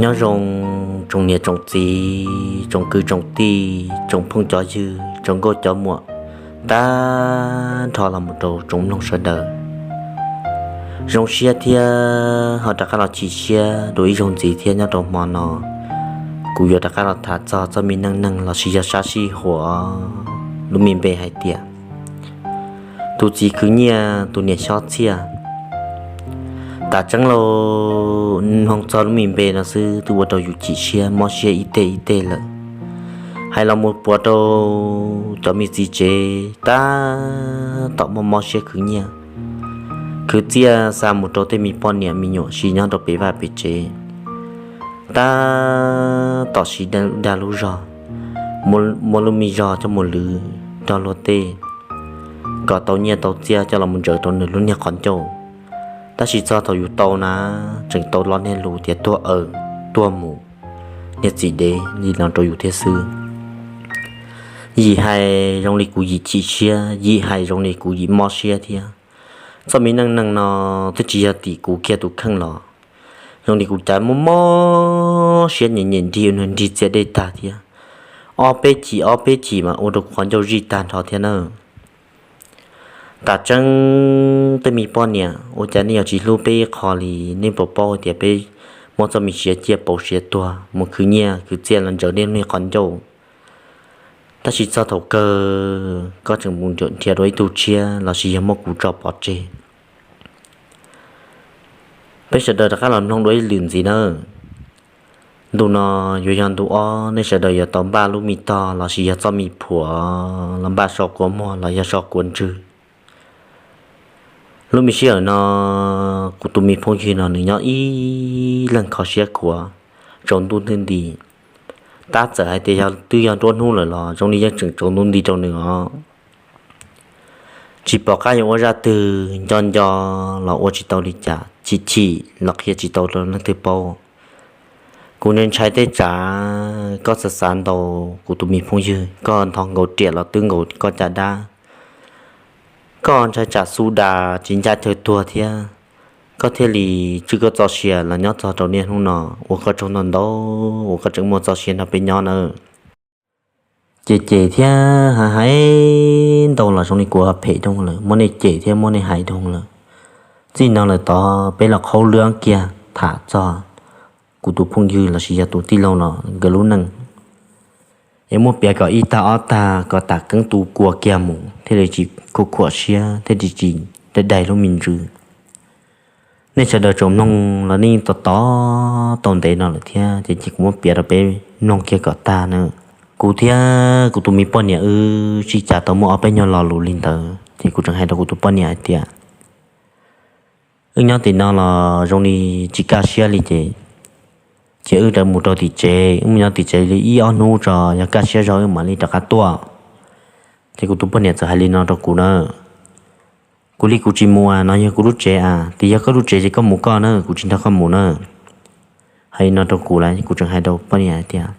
Nyob zoo tsoom niam tsoom txiv, tsoom kwv tsoom tij, tsoom phooj cov ywg, tsoom nkauj cov muam, tag nrho los mus rau tsoom mloog sawv daws. Zoo siab thiab ho rov qab los chim siab dua ib zaug ntxiv thiab. Nyob rau hmo no kuv yuav rov qab los tham txog txoj me neej neeg los sis yog sab sij huam lub me npe hais tias tus txiv khwv nyiaj tus niam xyob txiaj. Tam tseeb los mloog txog lub me npe no xwb twb ua rau yus chim siab mob siab ib teg ib teg lawm. Hais los mus puav rau cov me txiv tsev tab tom muaj mob siab khwv nyiaj, khwv txiaj xa mus rau tej me poj niam me nyuam siv nyob rau pem vaj pem tsev, tab tom siv dag lub zog, muab lub me zog coj mus lwv nrog luag tej kom tau nyiaj tau txiaj coj los mus ntsaws rau nws lub niag qhov ncauj. Tab sis txog thaum yus tau na, tseem tau los niag lus tias tuag awm tuag mus, niag txiv dev li no rau yus thiab xwb. Yim hais zoo li kuv yim chim siab, yim hais zoo li kuv yim mob siab thiab. Txoj me neej neeg no twb tsis yog tim kuv kiag tus kheej los zoo li kuv cas muaj mob siab nyem nyem nrig ua nws nrig txias dej tag thiab. Ob peb chim ob peb chim mas ua rau kuv qhov ncauj zij tag nrho thiab na. Tam tseeb tej me poj niam ua cas nej yuav tsis hlub peb ib qho li? Nej puas paub tias peb muab txoj me siav ciaj pauv siav tuag mus khwv nyiaj khwv txiaj los ntsaws nej lub niag qhov ncauj, tab sis txog thaum kawg koj tseem mus nrhiav dua ib tug tshiab los sis yog muab kuv tso pov tseg. Peb sawv daws rov qab los mloog dua ib lwm ntxiv nawb. Ntu no yuav yog ntu ob, nej sawv daws yuav tau npaj lub me tog los sis yog txoj me phuam los npaj so kua muag los yog so kua ntswg. Lub me sij hawm no kuv tus me phooj ywg no nws nyob ib leeg kho siab khuav, tsaus ntuj nti nti. Tab txawm hais tias yog twb yog nruab hnub lawm los zoo li yeej tseem tsaus ntuj nti rau nws os. Tsis pom qab yuav ua zaj twg, nco nco los ua tsis tau li cas, chim chim los qhia tsis tau rau leej twg paub. Kuv ntshai ntshai tej tsam koj xav xav ntau, kuv tus me phooj ywg, koj nthos nkaus riam los twb nkaus koj caj dab. Koj ntshai tsam xu das tsis ncaj chaw tuag thiab, koj thiaj li tswj koj txoj sia los nyob txog rau niaj hnub no ua koj tsaug ntau ntau uas koj tseem muaj txoj sia nrog peb nyob nawb. Cem cem thiab hais hais ntau los zoo li kuv phem dhau lawm, muab nej cem thiab muab nej hais dhau lawm. Txij no lawm tod peb los qhaub lwab kiag tham txog kuv tus phooj ywg los sis yog tus tij laug no nkawd lub neej, es muab piav kom ib tag ob tag kom tam keeb tu kua kiag mus thiaj li tsis khuam khuam siab thiaj li tsis daig daig lub me ntsws. Nej sawv daws tsoom mloog los nej yeej tos tos tau ntev no lawm thiab, ces cia kuv muab piav rau peb mloog kiag kom tag na. Kuv thiab kuv tus me poj niam wb sib cav tau muaj ob peb nyuag lo lus li ntawd, ces kuv tseem hais rau kuv tus poj niam hais tias, wb nyob tim no los zoo li tsis kaj siab li ces, ces wb rov mus rau tim tsev, wb mus nyob tim tsev li ib ob hnub tso, yog kaj siab zog wb mam li rov qab tuaj. Ces kuv tus poj niam txawm hais li no rau kuv na, kuv li kuv tsis mus as, no yog kuv lub tsev as, tias yog koj lub tsev ces koj mus koj na, kuv tsis nrog koj mus na. Hais li no rau kuv lawm, kuv tseem hais rau poj niam hais tias,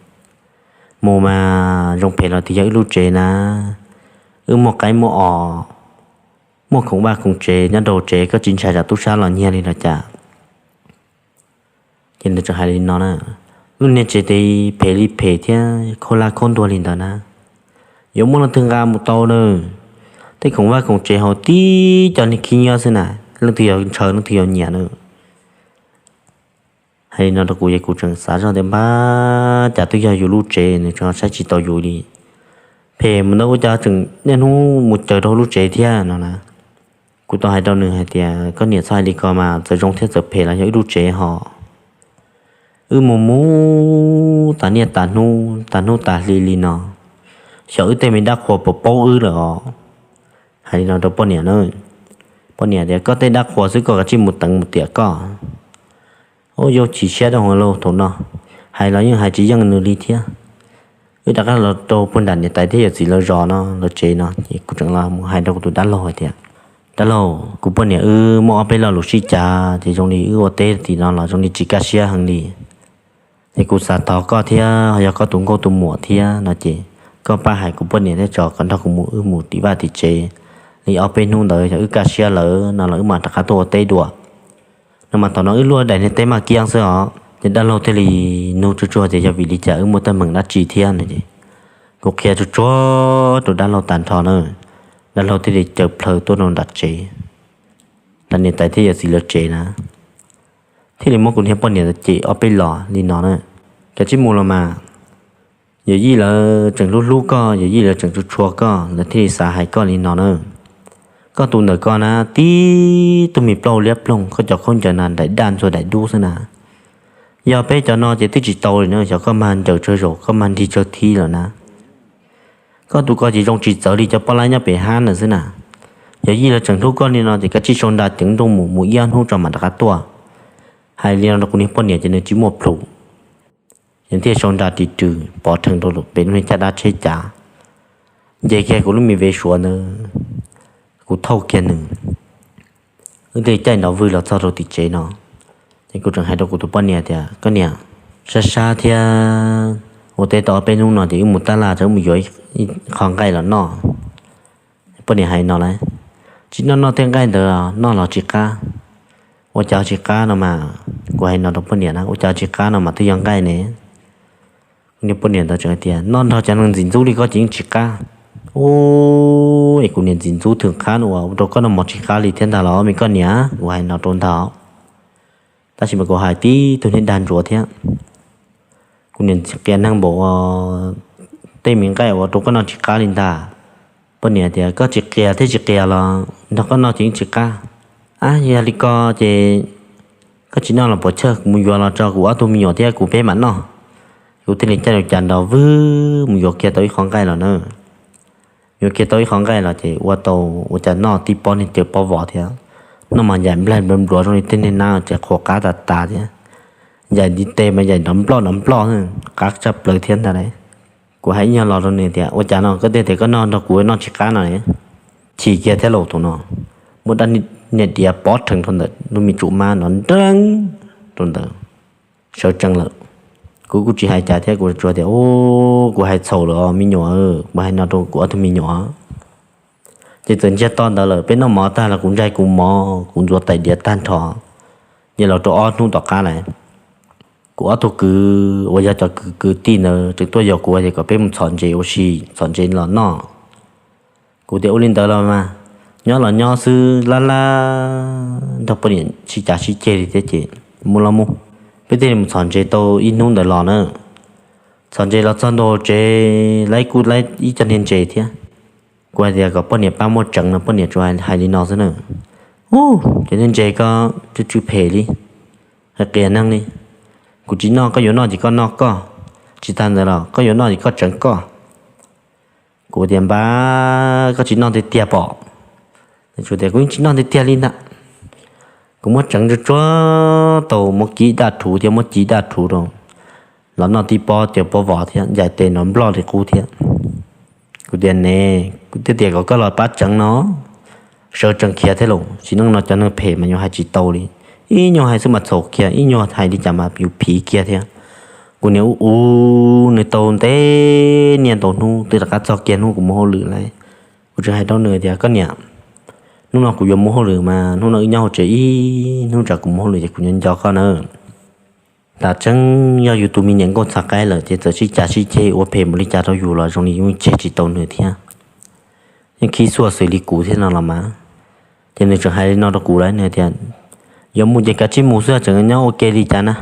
mus mas zoo phem los tias yog wb lub tsev na, wb muaj qaib muaj os, muaj khoom vaj khoom tsev nyob rau tsev, koj tsis ntshai tsam tub sab los nyiag li los cas? Ces nws tseem hais li no na, lub niag tsev tes phem li phem thiab khaub hlab khaub ntuag li ntawd na, yuav muaj leej twg nqa mus tau na? Tej khoom vaj khoom tsev hauv tib co niag khib nyiab xwb na, leej twg yuav ntshaw leej twg yuav nyiam na? Hais li no rau kuv ces kuv tseem xav zoj tias npab cas twb yog yus lub tsev nws tseem saib tsis taus yus li. Phem mus ntawd ua cas tseem niaj hnub mus caws rau lub tsev thiab no na. Kuv tau hais rau nws hais tias koj niam txhob hais li ko mas, txawm zoo thiab txawm phem los yog wb lub tsev hos. Wb mus mus tas niaj tas hnub tas hnub tas hli li no, xyov wb tej me dab qhuas puas paub wb lawm os. Hais li no rau poj niam na. Poj niam tias koj tej dab qhuas xwb koj kav tsij mus teev mus tiam koj. Ua yau chim siab rau hauv lauj thaum no, hais los yeej hais tsis yeej nws li thiab. Wb rov qab los rau puag nram niam tais thiab yawm txiv lawv zos no lawv tsev no ces kuv tseem los mus hais rau kuv tus dab laug hais tias, dab laug, kuv poj niam wb muaj ob peb lo lus sib cav ces zoo li wb ua teb tim no los zoo li tsis kaj siab heev li. Ces kuv xav thov koj thiab ho yog koj tus nkauj tus muam thiab no ces koj pab hais kuv poj niam thiab tso kom nrog kuv mus, wb mus tim vaj tim tsev li ob peb hnub ntawd yog wb kaj siab lawm no los wb mam rov qab tuaj ua teb dua. No mas thaum no wb luaj daim niag teb maj kiab xwb os. Ces dab laug thiaj li nug tsuag tsuag tias yog vim li cas wb muaj teeb meem dab tsi thiab no es, kuv qhia tsuag tsuag rau dab laug tag nrho na, dab laug thiaj li caws plhaw tuaj rau nram tsev, nram niam tais thiab yawm txiv lawv tsev na, thiaj li muab kuv niag poj niam cem ob peb los li no na. Kav tsij mus los mas, yawm yij lawv tseem hlub hlub koj, yawm yij lawv tseem tshua tshua koj, lawv thiaj li xav hais koj li no na. Koj tus ntawm koj na, tib tug me plaub liab ploog, koj cov khaub ncaws na daim daj ntxuag daim dub xwb na. Yog peb cov no ces twb tsis tau li na, xyov koj mag ncaws tsawg zaus, koj mag nrig tsawg thib lawm na. Koj tus ko ces zoo tsis txawv li cov poj laib nyob pem hab ntawd xwb na. Yawm yij lawv tseem hlub koj li no ces kav tsij sau nra ceev nrooj mus, mus ib ob hnub tso mam rov qab tuaj. Hais li no rau kuv niag poj niam ces nws tsis muaj plhus, nws thiaj sau nra ris rws pov rhees rau pem lub niag caj dab tsheb cav, nce kiag kuv lub me vev suav ntawd, kuv thauj kiag nws, wb thiaj caij nrov vwg los txog rau tim tsev no. Ces kuv tseem hais rau kuv tus poj niam tias, koj niam, sab sab thiab, ua teb tau ob peb hnub no ces wb mus tab laj tso, wb mus yuav ib qho nqaij los noj. Poj niam hais no lawm, tsis noj noj tej nqaij ntawd noj los tsis qab. Ua cas tsis qab no mas, kuv hais no rau poj niam na, ua cas tsis qab no mas twb yog nqaij ne. Kuv niag poj niam ntawd tseem hais tias noj nrog cov neeg ntxim ntxub li koj ces yeej tsis qab. Ua es kuv niam ntxim ntxub thwm qhab no ua rau koj noj mov tsis qab li thiab ntag los me koj niam, kuv hais no rau ntag. Tab sis mas kuv hais tib tug niag dag ntsuav thiab. Kuv niam ntxim qias neeg npaum ua tej me nqaij ua rau koj noj tsis qab li ntag. Poj niam tias koj tsis qias thiab tsis qias los nrog koj noj ces yeej tsis qab. Ab, yog li ko ces koj tsis noj los puas chawj, kuv mus yuav los tso kuv ob tug me nyuam thiab kuv peb mam noj. Kuv thiaj li caij lub cav nrov vwg mus yuav kiag tau ib qho nqaij los na. Yuav kiag tau ib qho nqaij los ces ua tau, ua cas noj tib pob niag caws pob vos thiab. Noj mas yaim nplaig npluav npluav zoo li tej niag nab ces qhuav qab tas tas thiab. Yaim ntiv tes mas yaim nrov nploj nrov nploj, qab tshaj plaws thiab ntag lauj. Kuv hais ib nyuag los rau nws tias ua cas no koj thiaj tias koj noj nrog kuv noj tsis qab no ne. Chim kiag thiab lauj tus no, muab dab niag diav pov rhees rau ntawm lub me tsum mab nrov nreeb rau ntawd, sawv tsees lawm. Kuv kuj tsis hais cas thiab kuv tsuas tias, kuv hais txhaum lawm os me nyuam, kuv hais no rau kuv ob tug me nyuam. Ces txawm ntsiag to ntawd lawm, peb noj mov tag los kuv ntsaig kuv mov kuv ntxuav tais diav tag nrho. Ces los rau ob hnub tom qab lawm, kuv ob tug kwv uas yog cov kwv kwv tij ntawd tseem tuaj yaum kuv tias kom peb mus txhom ntses ua si, txhom ntses los noj. Kuv tias ua li ntawd los mas, nyob los nyob xwb lab lab nrog poj niam sib cav sib ceg li thiab ces mus los mus, peb thiaj li mus txhom ntses tau ib hnub ntawd los na. Txhom ntses los txog ntua tsev, laib kuj laib ib co niag ntses thiab. Kuv hais tias kom poj niam pab muab tseev no poj niam tsuas hais li no xwb na. Ub, cov niag ntses ko tsw tsw phem li, hais qias neeg li. Kuv tsis noj, koj yuav noj ces koj noj koj, tsis tag ntawd los koj yuav noj ces koj tseev koj. Kuv tias npab, koj tsis noj tiag tiag pom? Tias kuv yeej tsis noj tiag tiag li ntag. Kuv muab tseev tsuag tsuag tau, muab kib daj rhuv thiab muab ci daj rhuv rau, los noj tib pob caws pob vos thiab ncaim tes nrov nploj li qub thiab. Kuv tias ne, kuv thiaj tias kom koj los pab tseev no. Sawv tsees khiav thiab lauj, sim neej no cov neeg phem mas yuav hais tsis tau li. Ib nyuag hais xwb mas txhaum kiag, ib nyuag hais li cas mas yus phiv kiag thiab. Kuv niam ub ub nws tau ntev niaj ntau hnub twb rov qab txog kiag hnub kuv mus hauj lwm lawm. Kuv tseem hais rau nws tias koj niam, hnub no kuv yuav mus hauj lwm mas hnub no wb nyob hauv tsev ib hnub, tsam kuv mus hauj lwm ces kuv nco nco koj na. Tam tseeb yog yus tus me niam nkauj txhav qaib lawm ces txawm sib cav sib ceg ua phem npaum li cas rau yus los zoo li yeej tseg tsis tau nws thiab, yeej khib xuaj xws li kuv thiab no los mas. Ces nws tseem hais li no rau kuv lawm, nws tias yuav mus ces kav tsij mus xwb, tseem nyob ua ke li cas na.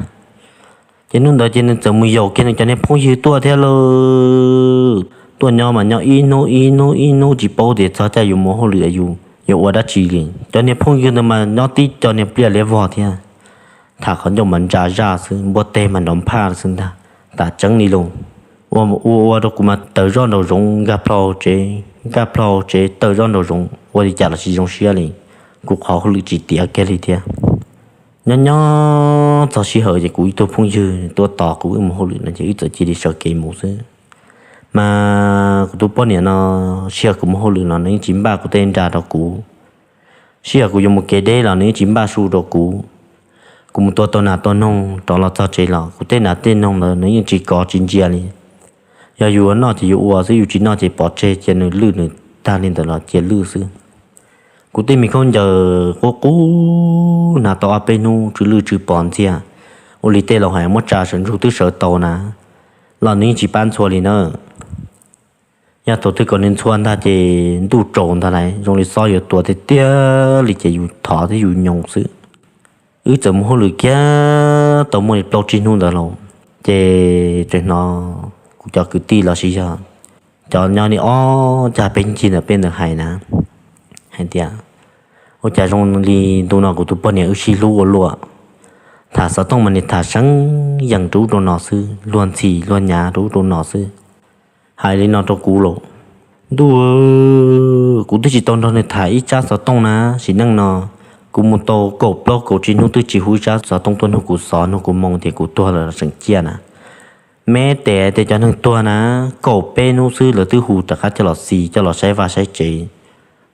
Ces hnub ntawd ces nws txawm mus yaum kiag nws cov niag phooj ywg tuaj thiab lauj. Tuaj nyob mas nyob ib hnub ib hnub ib hnub tsis paub tias txog caij yuav mus hauj lwm yus yuav ua dab tsi li. Cov niag phooj ywg ntawd mas nyob tib co niag pliaj liab vog thiab, tham qhov ncauj mas ntsa zaj xwb, npuaj teg mas nrov nphaj xwb ntag. Tam tseeb li lauj, ua ua ua rau kuv mas tawm zoj nraum zoov nkag plho tsev, nkag plho tsev tawm zoj nraum zoov, ua li cas los tsis zoo siab li. Kuv qhov hauj lwm tsis tiav kiag li thiab. Nyob nyob txog sij hawm ces kuv ib tug phooj ywg tuaj tos kuv wb mus hauj lwm no ces wb txawm cia li sawv kev mus xwb. Mas kuv tus poj niam no, sij hawm kuv mus hauj lwm los nws yeej tsis npaj kuv tej nra rau kuv. Sij hawm kuv yuav mus kev deb los nws yeej tsis npaj su rau kuv. Kuv mus tua tau nas tua noog rov los txog tsev los kuv tej nas tej noog ntawd nws yeej tsis kov tsis ntsia li. Yog yus noj ces yus ua xwb, yus tsis noj ces pov tseg cia nws lwj, nws tag li ntawd los cia lwj xwb. Kuv tej me khaub ncaws qub qub hnav tau ob peb hnub tsw lwj tsw pos ntxiag. Ua li tej laus hais muab tsa sawv ntsug twb sawv tau na, los nws yeej tsis pab ntxhua li na. Yog thaum twg kom nws ntxhua ntag ces ntuj tsaus ntag lauj, zoo li xob yuav tua tiag tiag li ces yus thov thiab yus nyoos xwb. Wb txawm mus hauj lwm kiag tau muaj li plaub tsib hnub ntawd lauj, ces tseem hnov kuv cov kwv tij los sis yog cov nyob li ob cag peb ncig ntawm peb ntawd hais na, hais tias, ua cas zoo li ntu no kuv tus poj niam wb sib hlub ua luaj, tham xov tooj mas niaj tham seev yees rau ub rau no xwb, luag ntxhi luag nyav rau ub rau no xwb. Hais li no rau kuv lauj, ntuj, kuv twb tsis tau nrog nws tham ib tsab xov tooj na, sim neej no kuv mus tau kaum plaub kaum tsib hnub twb tsis hu ib tsab xov tooj tuaj nug kuv xov nug kuv moo tias kuv tuag lawm los tseem ciaj na. Me tes tias cov neeg tuag na, kaum peb hnub xwb lawv twb hu rov qab coj los xis coj los saib vaj saib tsev.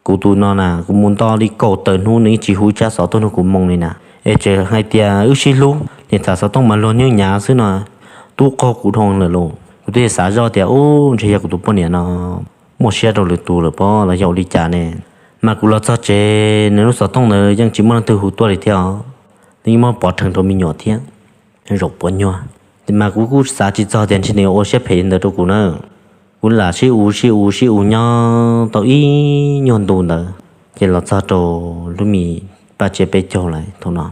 Kuv tus no na kuv mus nto li kaum tawm hnub nws yeej tsis hu ib tsab xov tuaj nug kuv moo li na. Es tseem hais tias wb sib hlub niaj tham xov tooj mas luag nyav xwb no, twb qaug kuv dhau lawm lauj. Kuv twb xav zoj tias ub ntshe yog kuv tus poj niam no muaj siab rau lwm tus lawm pob los yog ua li cas ne. Mas kuv los txog tsev nws lub xov tooj ntawd yeej tsis muaj leej twg hu tuaj li thiab os, nws yeej muab pov rhees rau me nyuam thiab, zaum puav nyuag. Mas kuv kuj xav tsis txog tias ntshe nws yuav ua siab phem li ntawd rau kuv na. Kuv lam sib ua sib ua sib ua nyob tau ib nyuag ntu ntawd, ces los txog rau lub me paj tsiab peb caug lawm thaum no,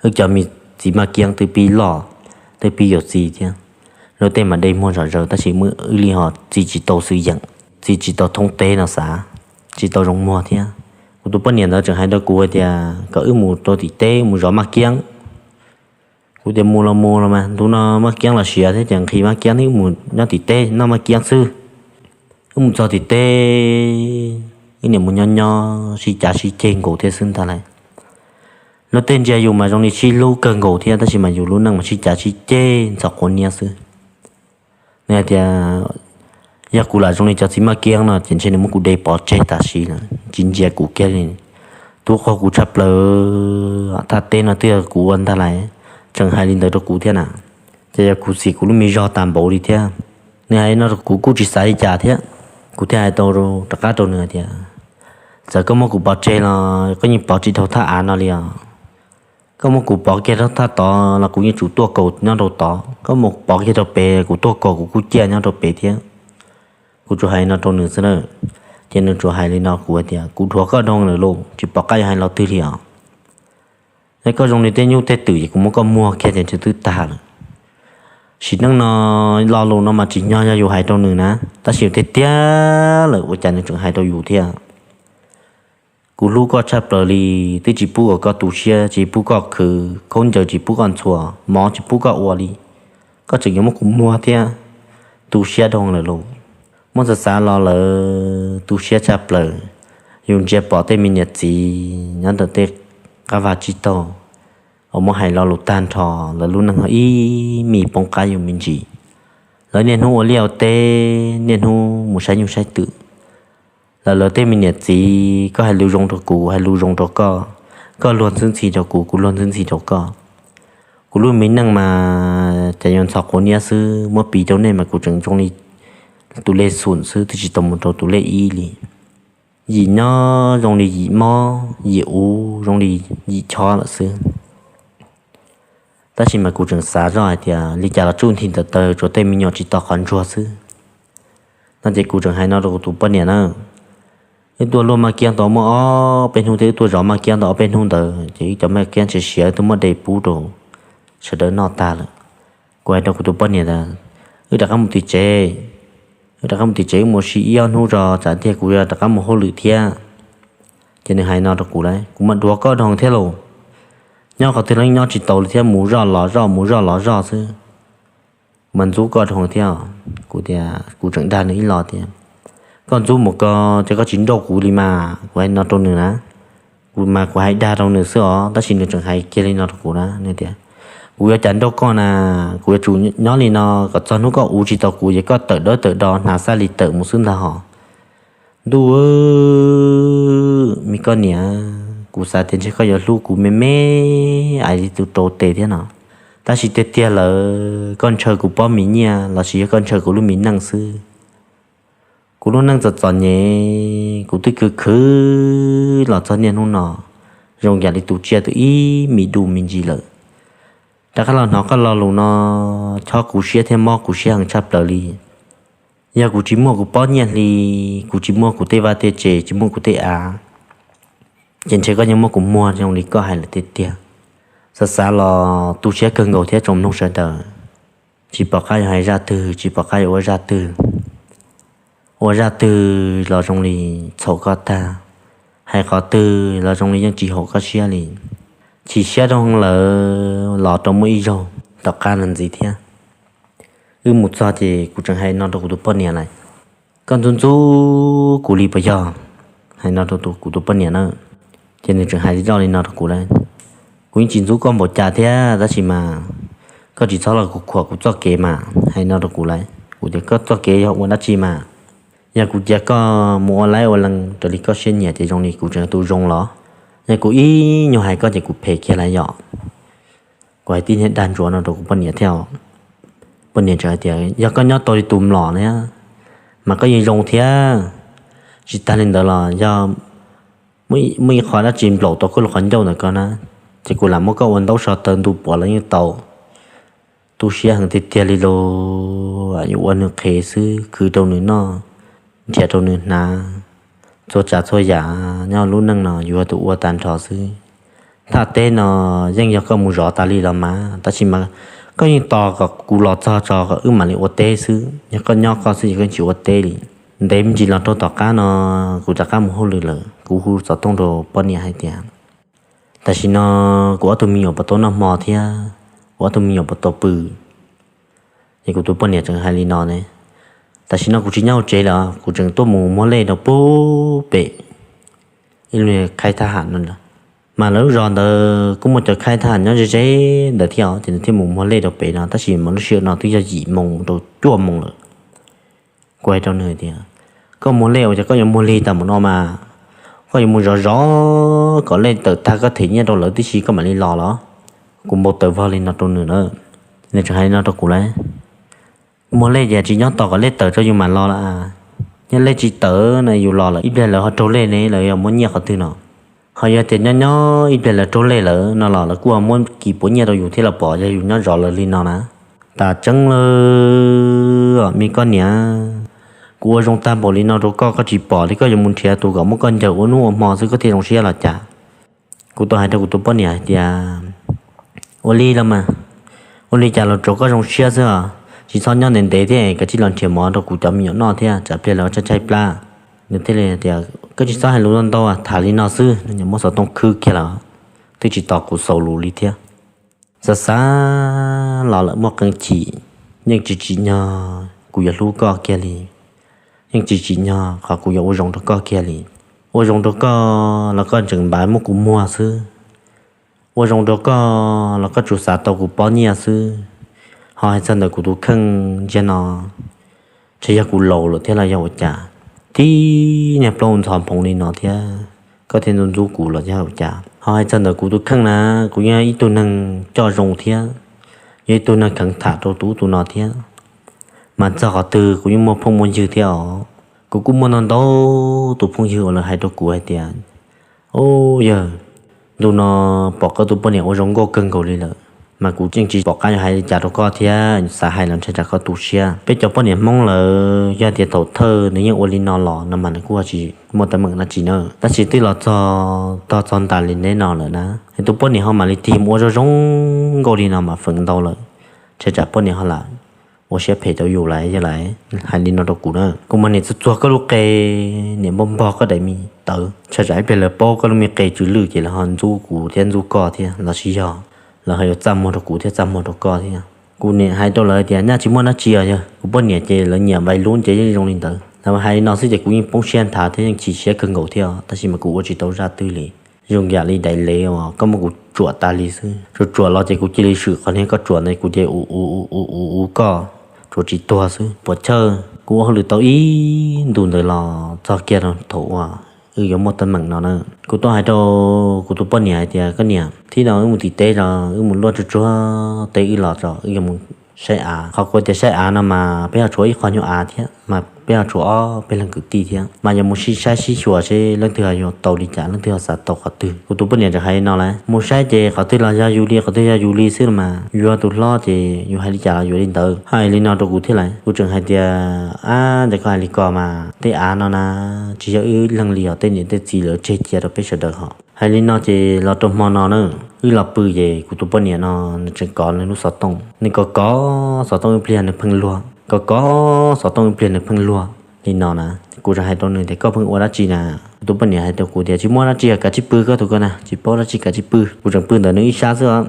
wb cov me txiv maj kiab twb pib loj, twb pib yuav txiv thiab. Luag tej mas de muag zom zaws tab sis muaj wb li ho txiv tsis tau xwm yeem, txiv tsis tau thoob teb no xav, tsis tau zoo muag thiab. Kuv tus poj niam ntawd tseem hais rau kuv tias kom wb mus rau tim teb mus zov maj kiab. Kuv tias mus los mus los mas ntu no maj kiab los siav thiab ces nqhis maj kiab thiab mus nyob tim teb noj maj kiab xwb. Wb mus txog tim teb, wb niam mus nyob nyob sib cav sib ceg nkaus thiab xwb ntag lauj. Luag tej ntsia yus mas zoo li sib hlub kawg nkaus thiab tab sis mas yus lub neej mas sib cav sib ceg ntxhov quav niab xwb. Nws hais tias yog kuv lam zoo li cov txiv maj kiab no ces ntshe nws muab kuv de pov tseg tam sim lawm tsis ntsia kuv kiag li. Twb qaug kuv tshaj plaws, thaj teb no twb yog kuv ua ntag lauj, tseem hais li ntawd rau kuv thiab na. Ces yog kuv xim kuv lub me zog tas npaum li thiab. Nws hais no rau kuv kuj tsis xav li cas thiab. Kuv thiaj hais tau rov qab rau nws hais tias txawm koj muab kuv pov tseg los koj yeej pov tsis dhau thaj av no li os. Koj muab kuv pov kiag rau thaj tod los kuv yeej tsum tuaj kaus nyob rau tod, koj muab kuv pov kiag rau pem kuv tuaj kaus kuv kuj ciaj nyob rau pem thiab. Kuv tsuas hais no rau nws xwb na. Ces nws tsuas hais li no kuv hais tias kuv dhuav koj dhau lawm lauj, tsis pom qab yuav hais los twg li os. Es koj zoo li tej nyuj tej twm ces kuv muab koj muag kiag ces ntshe twb tag lawm. Sim neej no lo lus no mas tsim nyog yog yus hais rau nws na, tab sis yus tiag tiag lawm ua cas nws tseem hais rau yus thiab. Kuv hlub koj tshaj plaws li, twb tsis pub kom koj tu siab, tsis pub koj khwv khaub ncaws, tsis pub koj ntxhua, mov tsis pub koj ua li. Koj tseem yuav muab kuv muag thiab, tu siab dhau lawm lauj. Muab xav xav los lawm tu siab tshaj plaws. Yus ntsia pom tej me niam txiv nyob ntawm tej qab vaj tsib taug uas muab hais lo lus tag nrho, lawv lub neej ho ib me poob qab yus me ntsis. Lawv niaj hnub ua liaj ua teb, niaj hnub mus saib nyuj saib twm. Lawv lawv tej me niam txiv, koj hais lus zoo rau kuv, hais lus zoo rau koj, koj luag ntxhi ntxhi rau kuv, kuv luag ntxhi ntxhi rau koj. Kuv lub me neej mas cas yuav ntxhov quav niab xwb, muab piv rau nej mas kuv tseem zoo li tus lej xum xwb, twb tsis tau mus rau tus lej ib li. Yim nyob zoo li yim mob, yim uv zoo li yim chob lawm xwb. Tab sis mas kuv tseem xav zoj hais tias li cas los tsuj nthi ntawm taw tsuas tej me nyuam tsis to qhov ntsuag xwb. No ces kuv tseem hais no rau kuv tus poj niam na, wb tuaj luaj maj kiab tau muaj ob peb hnub thiab, wb tuaj zov maj kiab tau ob peb hnub ntawd ces wb cov maj kiab ntsia siav wb twb muab de pub rau sawv daws noj tag lawm. Kuv hais rau kuv tus poj niam tias, wb rov qab mus tim tsev, wb rov qab mus tim tsev, wb mus ua si ib ob hnub zog tsam tiag kuv yuav rov qab mus hauj lwm thiab. Ces nws hais no rau kuv lauj, kuv mas dhuav koj dhau thiab lauj. Nyob qhov twg los nyob tsis tau li thiab, mus zoj los zoj mus zoj los zoj xwb. Kuv mas ntxub koj dhau thiab. Kuv tias kuv tseem dag nws ib los tias, koj ntxub mus ko, ces koj tsis nrauj kuv li mas, kuv hais no rau nws na. Kuv mas kuv hais dag rau nws xwb os, tab sis nws tseem hais kiag li no rau kuv na, nws tias, kuv yuav cas nrauj koj na, kuv yuav tsum nyob li no kom txog hnub koj uv tsis tau kuv ces koj tawm dawb tawm do hnav xaj li tawm mus xwb ntag hos. Ntuj, me koj niam, kuv xav tias ntshe koj yuav hlub kuv me me ais li tus rau tes thiab no, tab sis tiag tiag lawm koj ntshaw kuv pob mis nyiaj los sis yog koj ntshaw kuv lub mis neej xwb. Kuv lub neej txom txom nyem, kuv twb khwv khwv los txog niaj hnub no, zoo yam li tus tsiaj twb ib mis du me ntsis lawm. Rov qab los hnov koj lo lus no, chob kuv siab thiab mob kuv siab heev tshaj plaws li. Yog kuv tsis muaj kuv pob nyiaj hli, kuv tsis muaj kuv tej vaj tej tsev, tsis muaj kuv tej av, ces ntshe koj yeej muab kuv muag zoo li koj hais lawm tiag tiag. Xav xav los tu siab kawg nkaus thiab tsoom mloog sawv daws. Tsis pom qab yuav hais zaj twg, tsis pom qab yuav ua zaj twg. Ua zaj twg los zoo li txhaum koj tag, hais qhov twg los zoo li yeej tsis haum koj siab li. Chim siab rau lawm los rau muaj ib zaug tom qab no ntxiv thiab. Wb mus txog ces kuv tseem hais no rau kuv tus poj niam lawm, koj ntxub ntxub kuv li puas yog? Hais no rau kuv tus poj niam na, ces nws tseem hais li zoj li no rau kuv lawm, kuv yeej tsis ntxub koj npaum cas thiab tab sis mas koj tsis txhob los kuv khuam kuv txoj kev mas, hais no rau kuv lawm. Kuv tias koj txoj kev yog ua dab tsi mas? Yog kuv cia koj mus ua laib ua lees raws li koj siab nyiam ces zoo li kuv tseem tus zoo los? Yog kuv ib nyuag hais koj ces kuv phem kiag lawm yom. Kuv hais tib niag dag ntsuav no rau kuv poj niam thiab. Poj niam tseem hais tias yog koj nyob tau li tus mlom na mas koj yeej zoo thiab. Tsis tag li ntawd los yog muaj ib qho dab tsi nplaum tau koj lub qhov ncauj ntawm ko na, ces kuv lam muab koj ua ntaub so taw ntu puav los yeej tau. Tu siab heev tiag tiag li los yuav ua nws qhev xwb, khwv rau nws noj, nrhiav rau nws hnav, txhua tsav txhua yam nyob lub neej no yuav tus ua tag nrho xwb. Thaj teb no yeej yog koj mus zov tas li los mas, tab sis mas koj yeej tos kom kuv los txog tso kom wb mam li ua teb xwb. Yog koj nyob koj xwb ces koj tsis ua teb li. Ntev me ntsis los rau tom qab no kuv rov qab mus hauj lwm lawm, kuv hu xov tooj rau poj niam hais tias tam sim no kuv ob tug me nyuam puas tau noj hmo thiab kuv ob tug me nyuam puas tau pw. Ces kuv tus poj niam tseem hais li no ne, tam sim no kuv tsis nyob hauv tsev lawm, kuv tseem tuaj mus muag lej rau pub pem ib lub khaib thab ham no lawm. Mas lawv lub zos ntawd kuj muaj cov khaib thab ham nyob ze ze ntawd thiab os, ces nws thiaj mus muag lej rau pem no, tab sis mas lub sij hawm no twb yog yim moos rau cuaj moos lawm. Kuv hais rau nws tias koj muag lej ua cas koj yuav muag lig tas mus no mas, koj yuav mus zov zov kom lej tawm tag koj them nyiaj rau lawv tib si koj mam li los los? Kuv npau taws vog li no rau nws na. Nws tseem hais li no rau kuv lawm, muag lej ces tsis nyob tos kom lej tawm tso yus mam los lawm. Yog lej tsis tawm no yus los lawm ib pliag lawv ho raug lej ne, lawv yuav muab nyiaj qhov twg no? Ho yog tias nyob nyob ib pliag lawv raug lej lawm no los lawv kuj muab kis puav nyiaj rau yus thiab los pom yog yus nyob zov lawv li no na. Tas tseeb lawm me koj niam, kuv ua zoo tag npaum li no rau koj, koj tsis pom li, koj yuav mus nrhiav tus kom muab koj ncaws ua hnub ua hmo xwb koj thiaj zoo siab los cas? Kuv tau hais rau kuv tus poj niam hais tias ua li los mas, ua li cas los tsuav koj zoo siab xwb os, tsis txhob nyob ntev ntev thiab, kav tsij los nrhiav mov rau kuv cov me nyuam noj thiab tsam pliag lawv tshaib tshaib plab. Nws thiaj li tias koj tsis txhob hais lus ntau ntau, tham li no xwb, muab xov tooj khwb kiag lawm, twb tsis tos kuv xaus lus li thiab. Xav xav los lawm muaj qee chim, yeej tsis tsim nyog kuv yuav hlub koj kiag li, yeej tsis tsim nyog qhov kuv yuav ua zoo rau koj kiag li. Ua zoo rau koj los koj tseem npav muab kuv muag xwb, ua zoo rau koj los koj tsuas xav tau kuv pob nyiaj xwb. Ho hais txog ntawm kuv tus kheej ntsia no, ntshe yog kuv laus lawm thiab los yog ua cas, tib niag plaub ntxhov nphoov li no thiab koj thiaj ntxub ntxub kuv los yog ua cas? Ho hais txog ntawm kuv tus kheej na, kuv yog ib tug neeg coj zoo thiab, yog ib tug neeg kheev tham rau tus ub tus no thiab, mas txog qhov twg kuv yeej muaj phooj muaj ywg thiab os. Kuv kuj muaj ntau ntau tus phooj ywg uas lawv hais rau kuv hais tias u, yawg, ntu no pom koj tus poj niam ua zoo nkauj kawg nkaus li lawm, mas kuv yeej tsis pom qab yuav hais li cas rau koj thiab, xav hais los ntshai tsam koj tu siab. Peb cov poj niam Hmoob lawm yog tias thaum thawj nws yeej ua li no los no mas nws kuj tsis muaj teeb meem dab tsi na, tab sis twb los txog tog txog ntas li neb no lawm na, tus poj niam ho mam li tig mus ua zoo zoo nkauj li no mas feem ntau lawm, ntshai tsam poj niam ho lam ua siab phem rau yus lawm yog lawm. Hais li no rau kuv na, kuv mas niam txuag txuag koj lub qe, niam npog npog koj daim me tawv, ntshai tsam ib pliag lawv paub koj lub me qe tsw lwj ces lawv ho ntxub kuv thiab ntxub koj thiab los sis yog lawv ho yuav txaj muag rau kuv thiab txaj muag rau koj thiab. Kuv niam hais rau lawv tias nyaj tsis muaj dab tsi os, yog kuv poj niam ces lawv nyiam vais lub ces yeej zoo li ntawd. Lawv hais li no xwb ces kuv yeej poob siab nthav thiab yeej chim siab kawg nkaus thiab, tab sis mas kuv ua tsis tau zaj twg li. Zoo yam li daim lev uas koj muab kuv tsuam tas li xwb, tsuam tsuam los ces kuv cia li swm qhov niag koj tsuam ntawd kuv cia li u u u u u koj, tsuav tsis tuag xwb. Puas chawj, kuv ua hauj lwm tau ib ntus ntawd los txog kiag rau thaum uas wb yuav muaj teeb meem no na. Kuv tau hais rau kuv tus poj niam hais tias koj niam, thib no wb mus tim teb os, wb mus luaj tsuag tsuag teb wb los tso, wb yuav mus saib av. Qhov kuv tias saib av no mas peb ho tshuav ib qho nyuag av thiab mas peb ho tshuav ob peb leeg kwv tij thiab, mas yog mus sib saib sib xyuas seb leej twg ho yuav tau li cas, leej twg ho xav tau qhov twg. Kuv tus poj niam tseem hais li no lawm, mus saib ces qhov twg los yog yus li, qhov twg yog yus li xwb los mas, yus yog tus hlob ces yus hais li cas los yuav li ntawd. Hais li no rau kuv thiab lawm, kuv tseem hais tias, ab, ntawm koj hais li ko mas tej av no na, tsis yog wb leeg li os, tej niam tej txiv lawv tseg cia rau peb sawv daws hos. Hais li no ces los rau hmo no na, wb los pw ces kuv tus poj niam no nws tseem kov nws lub xov tooj, nws kov kov xov tooj ib pliag nws pheej luag, kov kov xov tooj ib pliag nws pheej luag li no na. Kuv tseem hais rau nws tias koj pheej ua dab tsi na? Kuv tus poj niam hais rau kuv tias tsis muaj dab tsi, kav tsij pw koj tus ko na, tsis paub dab tsi kav tsij pw. Kuv tseem pw ntawm nws ib sab xwb os,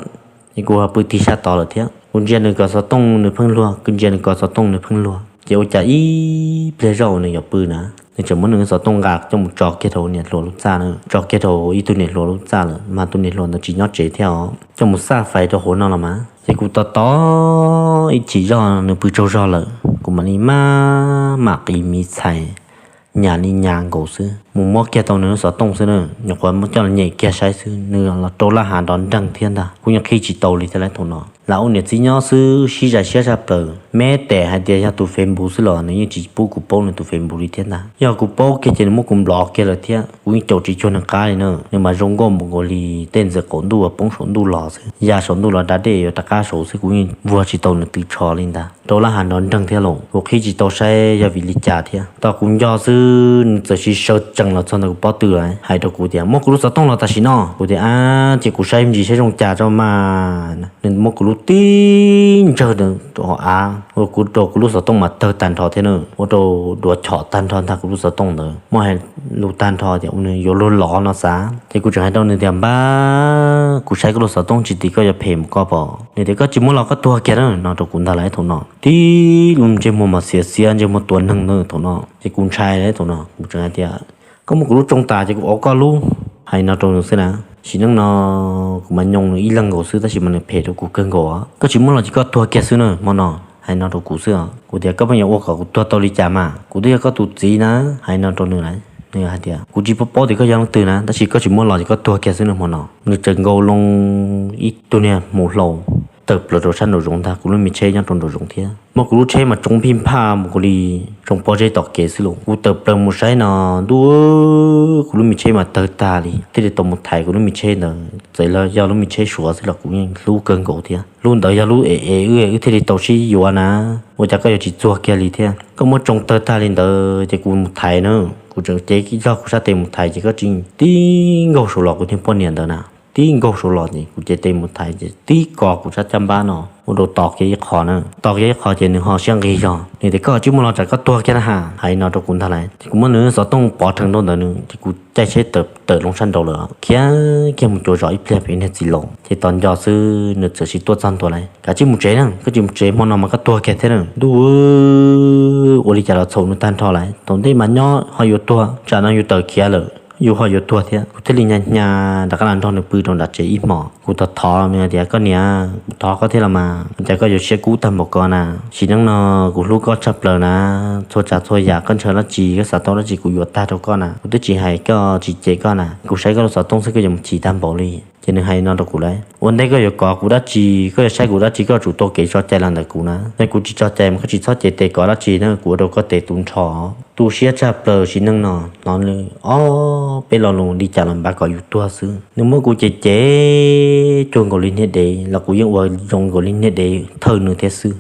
es kuv ho pw tig sab tod lawm thiab. Kuv ntsia nws kov xov tooj nws pheej luag, kuv ntsia nws kov xov tooj nws pheej luag, ces ua cas ib pliag zoj uas nws yuav pw na, nws tseem muab nws xov tooj nqa coj mus tso kiag rau niam hluas lub txaj na, tso kiag rau ib tug niam hluas lub txaj lawm, mas tus niam hluas ntawd tsis nyob tsev thiab os, coj mus xaj fais rau hauv no los mas. Ces kuv tos tos ib chim zoj nws pw tsaug zog lawm, kuv mam li maj mam qiv miv txhais, nyas li nyas nkaus xwb, mus muab kiag tau nws lub xov tooj xwb na, nyuam qhuav muab coj los nyem kiag saib xwb, nws los rau laj hav nrov nreeg thiab ntag. Kuv yeej qhib tsis tau li thiab lawm thaum no. Lam ua niam txiv nyob xwb sib zais siab tshaj plaws, me tes hais tias yog tus Facebook xwb los nws yeej tsis pub kuv paub nws tus Facebook li thiab ntag. Yog kuv paub kiag ces nws muab kuv nplov kiag lawm thiab. Kuv yeej caum tsis cuag nws qab li na, nws mas zoo nkauj npaum nkaus li tej ntxawm qaum ntuj uas poob saum ntuj los xwb, ya saum ntuj los da dej yuav rov qab saud xwb, kuv yeej vuag tsis tau nws tw tsho li ntag. Rau laj hav nrov nreeg thiab los kuv qhib tsis tau saib yog vim li cas thiab. Tau kuv nco xwb nws txawm sis sawv tsees los txog ntawm kuv pob tw lawm hais rau kuv tias muab kuv lub xov tooj los tam sim no. Kuv tias ab, ces kuv saib me ntsis saib zoo cas tso mas. Nws muab kuv lub tib ntsawg rau hauv av, ua rau kuv lub xov tooj mas tawg tag nrho thiab na, ua rau duav chom tag nrho ntag kuv lub xov tooj ntawd. Muab hais lus tag nrho tias ua nws yuav luag lov no xav. Ces kuv tseem hais rau nws tias npab, kuv saib koj lub xov tooj tsis tim koj yuav phem mus koj pom. Nws tias koj tsis muab los koj tuag kiag na no rau kuv ntag lawm thaum no. Tib lub ntsej muag mas xiav xiav ntsej muag tua neeg na thaum no. Ces kuv ntshai lawm thaum no, kuv tseem hais tias koj muab kuv lub tsoo tas ces kuv ua koj lub. Hais no rau nws xwb na. Sim neej no kuv mas nyoo nws ib leeg nkaus xwb tab sis mas nws phem rau kuv kawg nkaus. Koj tsis muab los ces koj tuag kiag xwb na hmo no. Hais no rau kuv xwb os. Kuv tias koj pheej yuav ua kom kuv tuag tau li cas mas, kuv twb yog koj tus txiv na. Hais no rau nws lawm, nws hais tias kuv tsis paub paub tias koj yog leej twg na, tab sis koj tsis muab los ces koj tuag kiag xwb na hmo no. Nws txawm nkaus loo ib tug niag hmuv hlau tawm plaws rau sab nraum zoov ntag, kuv lub me tsheb nyob rau nraum zoov thiab. Muab kuv lub tsheb mas tsoo phij phaj mus kuv li tsoo pob zeb tom kev xwb los. Kuv tawm plaws mus saib no, ntuj, kuv lub me tsheb mas tawg tag li, thiaj li tau mus thaiv kuv lub me tsheb ntawd. Txawm yog lub me tsheb Suav xwb los kuv yeej hlub kawg nkaus thiab. Lub ntawd yog lub es es wb, wb thiaj li tau sib yuav na. Ua cas koj yuav tsis txuag kiag li thiab? Koj muab tsoo tawg tag li ntawd ces kuv mus thaiv na. Kuv tseem cev zog kuv sab tes mus thaiv ces koj tib nkaug saud los kuv niag poj niam ntawd na. Tib nkaug saud los ces kuv cev tes mus thaiv ces tib ko kuv sab caj npab no ua rau to kiag ib qho na. To kiag ib qho ces nws ho siab nqig zog, nws tias koj tsis muaj los tsam koj tuag kiag na ha. Hais no rau kuv ntag lawm ces kuv muab nws xov tooj pov rhees rau ntawd nws ces kuv caij tsheb tawm loo sab nraud lawm, khiav kiag mus cuav zos ib pliag pem niag txiv laus. Ces tos nco xwb nws txawm sis tuaj txog ntua lawm, kav tsij mus tsev na, koj tsis mus tsev hmo no mas koj tuag kiag thiab na. Ntuj, ua li cas los txhaum nws tag nrho lawm, thaum ntej mas nyob ho yuav tuag, tsam no yus tawm khiav lawm yus ho yuav tuag thiab. Kuv thiaj li hnyav hnyav rov qab los nrog nws pw rau nram tsev ib hmos. Kuv thov thov nws tias koj niam, kuv thov koj thiab los mas, cas koj yuav siab kub tag npaum ko na? Sim neej no kuv hlub koj tshaj plaws na, txhua tsav txhua yam koj ntshaw dab tsi koj xav tau dab tsi kuv yuav tag rau koj na, kuv twb tsis hais koj tsis cem koj na, kuv saib koj lub xov tooj xwb koj yuav mus chim tag npaum li. Ces nws hais no rau kuv lawm, ua ntej koj yuav kov kuv dab tsi, koj yuav saib kuv dab tsi koj tsum tau kev tso cai los ntawm kuv na, yog kuv tsis tso cai mas koj tsis txhob cev tes kov dab tsi na, kuv ua rau koj tes tu nrho. Tu siab tshaj plaws sim neej no hnov nws ob peb lo lus li cas los npav kom yus tuag xwb. Nws muab kuv cem cem cuag nkaus li niag dev los kuv yeej ua zoo nkaus li niag dev thawj nws thiab xwb.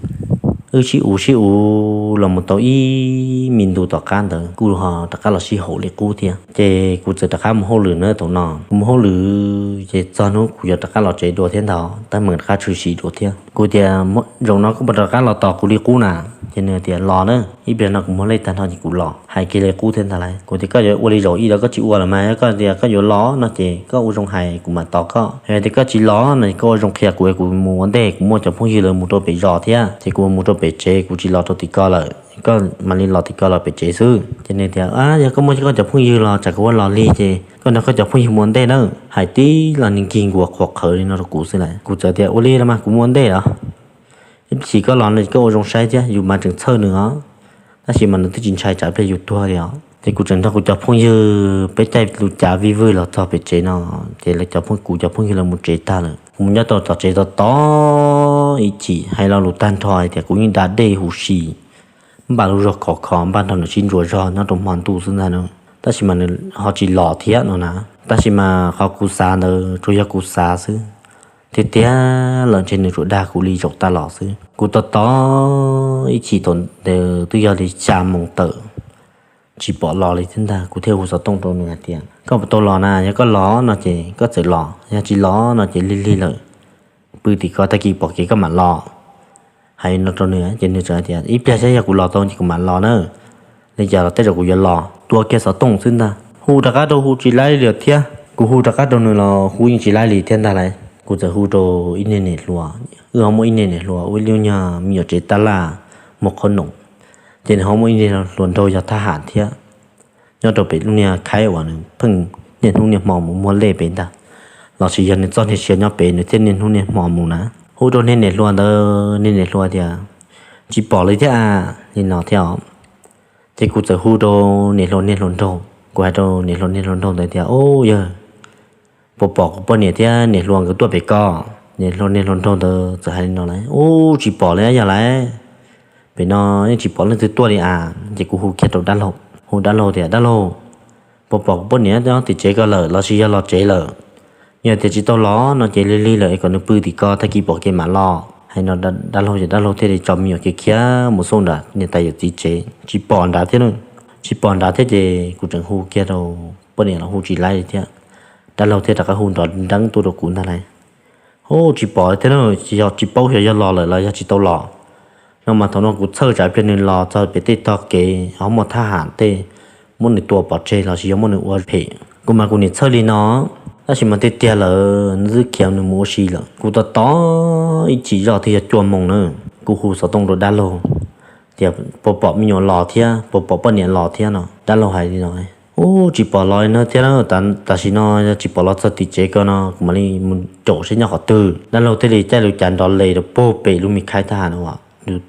Wb sib uv sib uv los mus tau ib me ntu tom qab ntawd kuj ho rov qab los sib haum li qub thiab. Ces kuv txawm rov qab mus hauj lwm na thaum no. Kuv mus hauj lwm ces txog hnub kuv yuav rov qab los tsev dua thiab ntag, tab meem rov qab tshwm sim dua thiab. Kuv tias zaum no koj puas rov qab los tos kuv li qub na? Ces nws tias los na, ib pliag no kuv muag lej tag nrho ces kuv los. Hais kiag li qub thiab ntag lauj. Kuv tias koj yuav ua li zaum ib los koj tsis ua los mas, yog koj tias koj yuav los no ces koj ua zoo hais kuv mam tos koj. Yog tias koj tsis los no ces koj ua zoo qhia kuv, kuv mus ua ntej, kuv muaj cov phooj ywg lawv mus rau pem zos thiab ces kuv mus rau pem tsev, kuv tsis los rau tim ko lawm, koj mam li los tim ko los pem tsev xwb. Ces nws tias yog koj muaj koj cov phooj ywg los tsam kuv ua los lig ces koj nrog koj cov phooj ywg mus ua ntej na. Hais tib los nws nkig nkuas qhuav qhawv li no rau kuv xwb lauj. Kuv txawm tias ua li los mas kuv mus ua ntej los. Ib chim koj los no koj ua zoo saib thiab, yus mas tseem txhawj nws os, tab sis mas nws twb tsis ntshai tsam pliag yus tuag li os. Ces kuv tseem nrog kuv cov phooj ywg peb caij lub cav vij vwj los txog pem tsev no, ces lawv cov phooj, kuv cov phooj ywg lawv mus tsev tag lawm, kuv mus nyob tau tom tsev tos tos ib chim, hais lo lus tag nrho hais tias kuv yeej da dej huv si, npaj lub zog khov kho, npaj nrog nws sib ntsuas zog nyob rau hmo ntuj xwb ntag no. Tab sis mas nws ho tsis los thiab no na. Tab sis mas qhov kuv xav ntawd tsuas yog kuv xav xwb, tiag tiag lawm ntshe nws tsuas dag kuv li zaum tag los xwb. Kuv tos tos ib chim thaum ntawd twb yog li xya moos tawm, tsis pom los li thiab ntag. Kuv thiaj hu xov tooj rau nws hais tias, koj puas tau los na? Yog koj los no ces koj txawm los, yog tsis los no ces lig lig lawm, pw tim ko, tag kis pom kev koj mam los. Hais no rau nws ces nws txawm hais tias, ib pliag saib, yog kuv los tau ces kuv mam los na. Li cas los tej zaum kuv yuav los. Tua kiag xov tooj xwb ntag, hu rov qab rau hu tsis laib li lawm thiab. Kuv hu rov qab rau nws los hu yeej tsis laib li thiab ntag lauj. Kuv txawm hu rau ib niag niam hluas, wb ho muaj ib niag niam hluas ua ib lub nyuag me nyuam tsev tab laj muag qhob noom, ces nws ho muaj ib niag hluas nraug yog thab ham thiab, nyob rau pem lub niag khaib uas nws pheej niaj hnub niaj hmo mus muag lej pem ntag, los sis yog nws txoj niag sia nyob pem nws thiaj niaj hnub niaj hmo mus na. Hu rau niag niam hluas ntawd, niag niam hluas tias, tsis pom li thiab a, li no thiab os. Ces kuv txawm hu rau niam hluas niag hluas nraug, kuv hais rau niam hluas niag hluas nraug ntawd tias, ub yawg, puas pom kuv poj niam thiab niam hluas nkawd tuaj pem ko? Niam hluas niag hluas nraug ntawd txawm hais li no lauj, ub tsis pom li yog lauj, pem no yeej tsis pom leej twg tuaj li a. Ces kuv hu kiag rau dab laug, hu dab laug tias, dab laug, puas pom kuv poj niam nyob tim tsev ko lawm los sis yog los tsev lawm? Yog tias tsis tau los no ces lig lig lawm es kom nws pw tim ko, tag kis pom kev mam los. Hais no dab laug ces dab laug thiaj li tso me nyuam kev khiav mus xauj nram niam tais yawm txiv tsev, tsis pom nrad thiab. Tsis pom nrad thiab ces kuv tseem hu kiag rau poj niam los hu tsis laib li thiab. Dab laug thiaj rov qab hu nrov nreeb tuaj rau kuv ntag lauj, ub tsis pom thiab, yog tsis paub xyov yog los lawm los yog tsis tau los no mas. Thaum no kuv txhawj tsam pliag nws los txog pem tej tog kev ho muaj thab ham tej muab nws tua pov tseg los sis yog muab nws ua phem. Kuv mas kuv niam txhawj li no, tab sis mas tiag tiag lawm nws twb khiav nws mus ua si lawm. Kuv tos tos ib chim zoj twb yog cuaj moos na, kuv hu xov tooj rau dab laug tias puas pom me nyuam los thiab puas pom poj niam los thiab no. Dab laug hais li no, ub tsis pom los li no thiab, tam sim no yog tsis pom los txog tim tsev ko no kuv mam li mus caum seb nyob qhov twg. Dab laug thiaj li caij lub cav nrov les rau puag pem lub me khaib thab ham no,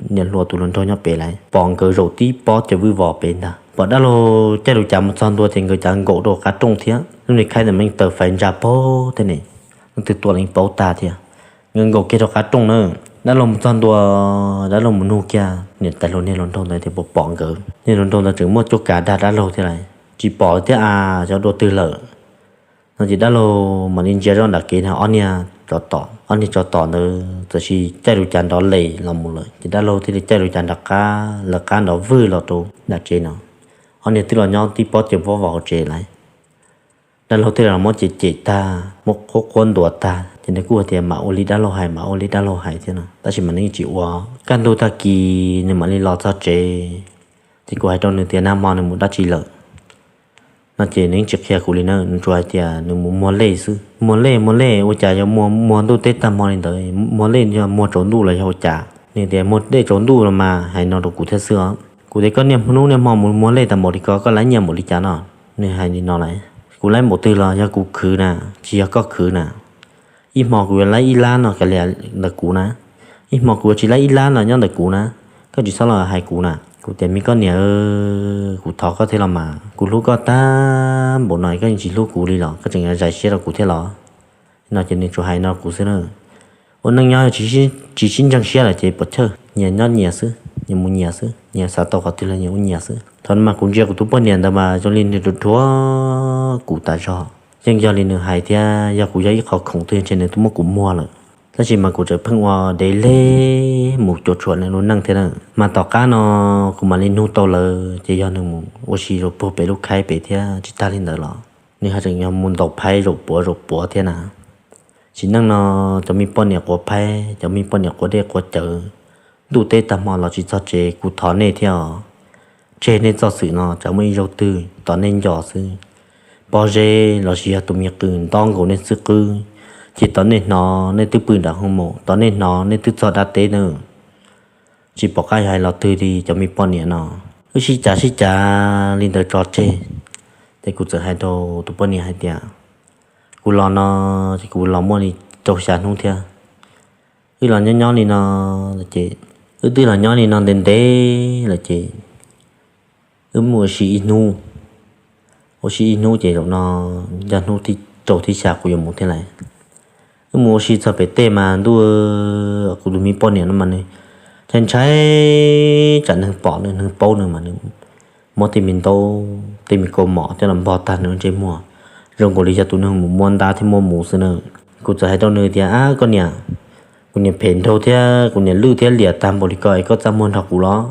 niam hluas tus hluas nraug nyob pem lauj, pom nkawd zaum tib pob cawv vwj vos pem ntag. Pom dab laug caij lub cav mus txog ntua ces nkawd cav nkaum rau qab rooj thiab, lub niag khaib ntawd mas yeej taws fais ntsa paug thiab ne, leej twg tuaj los yeej paub tag thiab. Nkawd nkaum kiag rau qab rooj na, dab laug mus txog ntua, dab laug mus nug kiag niam tais hluas niag hluas nraug ntawd tias puas pom nkawd. Niag hluas nraug ntawd tseem muaj cuab kav dag dab laug thiab lauj, tsis pom thiab a, xyov dua twg lawm no. Ces dab laug mam li ntsia zoj nram kev no ob niag tsov tom, ob niag tsov tom ntawd txawm sis caij lub cav nrov les los mus lawm, ces dab laug thiaj li caij lub cav nrov qab lawv qab nrov vwj los rau nram tsev no. Ob niag twb los nyob tib pob cawv voj vos hauv tsev lauj. Dab laug thiaj li los muab cem cem tag, muab qhuab qhuab ntuas tag, ces nws kuj hais tias mam ua li dab laug hais, mam ua li dab laug hais thiab no, tab sis mas nws yeej tsis ua. Kaj ntug tag kis nws mam li los txog tsev, ces kuv hais rau nws tias nag hmo nws mus dab tsi lawm no ces nws yeej tsis qhia kuv li na, nws tsuas hais tias nws mus muag lej xwb. Muag lej muag lej ua cas yuav muag muag ntuj teb tag hmo li ntawd, muag lej yog muag tsaus ntuj los yog ua cas? Nws tias muag lej tsaus ntuj los mas, hais no rau kuv thiab xwb os. Kuv tias koj niaj hnub niaj hmo mus muag lej tas npaum li ko koj laib nyiaj npaum li cas no? Nws hais li no lauj, kuv laib npaum twg los yog kuv khwv na, tsis yog koj khwv na. Ib hmo kuv yuav laib ib lab no kav liam ntawm kuv na, ib hmo kuv yuav tsis laib ib lab no nyob ntawm kuv na, koj tsis txhob los hais kuv na. Kuv tias me koj niam, kuv thov koj thiab los mas, kuv hlub koj tag npaum no koj yeej tsis hlub kuv li los koj tseem zais siab rau kuv thiab los? No ces nws tsuas hais no kuv xwb na. Ua neej nyob tsis sib ntseeg siab lawm ces puas chawj, nyias nyob nyias xwb, nyias mus nyias xwb, nyias xav tau qhov twg los nyias ua nyias xwb. Thaum no mas kuv ntsia kuv tus poj niam ntawd mas zoo li nws rhuav rhuav kuv tas zog. Yeej yog li nws hais thiab, yog kuv yog ib qho khoom twg ntshe nws twb muab kuv muag lawm. Tab sis mas kuv tseem pheej ua dev leg mus cuam tshuam nws lub neej thiab na. Mas tom qab no kuv mam li nug tau lawm ces yog nws mus ua si rau puag pem lub khaib pem thiab. Tsis tag li ntawd los nws ho tseem yog mus ntaus phaib zaum puav zaum puav thiab na. Sim neej no cov me poj niam quav phaib, cov me poj niam quav dej quav cawv, ntuj teb tag hmo los tsis txog tsev, kuv thov nej thiab os. Tseg nej txoj xwm no, tsam muaj ib zaug twg tos nej nco xwb. Pob zeb los sis yog tus me qws nto nkaus nej xwb qwb, ces tos nej hnov nej twb pw nram hoo maum, tos nej hnov nej twb txog dab teb na. Tsis pom qab yuav hais los twg li cov me poj niam no. Wb sib cav sib cav li ntawd tso tseg, ces kuv txawm hais rau tus poj niam hais tias, kuv los no ces kuv los muaj li rau xya hnub thiab. Wb los nyob nyob li no ces, wb twb los nyob li no ntev ntev lawm ces wb mus ua si ib hnub. Ua si ib hnub ces zaum no yog hnub thib rau thib xya kuv yuav mus thiab lauj. Wb mus ua si txog pem tej mas ntuj, kuv tus me poj niam no mas nws Ntshai ntshai tsam neeg pom nws, neeg paub nws mas nws muab tej me ntaub tej me kaus mom coj los npog tag nws ntsej muag, zoo nkaus li yog tus neeg mus muab ntab thiab muab mus xwb na. Kuv txawm hais rau nws tias, Ab koj niam, kuv niam phem nraug thiab kuv niam lwj thiab liam tag npaum li ko es koj txaj muag nrog kuv los?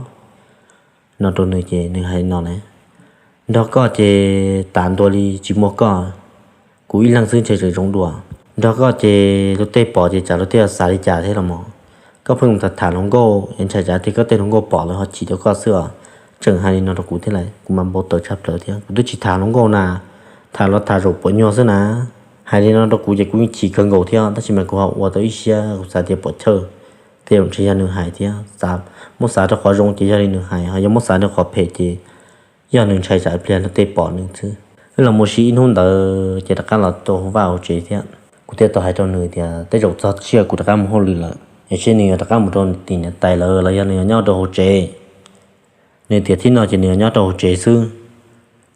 No rau nws ces nws hais no na, Nrog koj ces tas ntua li tsis muaj koj, kuv ib leeg xwb ntshe tseem zoo dua. Nrog koj ces luag tej pom ces tsam luag tej xav li cas thiab los mas. Koj pheej mus tham tham hluas nkauj es ntshai tsam tias koj tej hluas nkauj pom lawv ho chim rau koj xwb os. Tseem hais li no rau kuv thiab lauj, kuv mas npau taws tshaj plaws thiab. Kuv twb tsis tham hluas nkauj na, tham los tham zaum puas nyuag xwb na. Hais li no rau kuv ces kuv yeej chim kawg nkaus thiab, tab sis mas kuv ho ua tau ib siab kuv xav tias pom chawj, tej zaum ntshe yog nws hais thiab. Muab xav rau qhov zoo ces yog li nws hais, ho yog muab xav rau qhov phem ces yog nws ntshai tsam ib pliag luag tej pom nws xwb. Wb los mus ua si ib hnub ntawd ces rov qab los rau vaj hauv tsev thiab. Kuv thiaj tau hais rau nws tias tej zaum txog tsiaj kuv rov qab mus hauj lwm lawm, es seb nws yuav rov qab mus rau tim niam tais lawv los yog nws yuav nyob rau hauv tsev. Nws tias thib no ces nws yuav nyob rau hauv tsev xwb,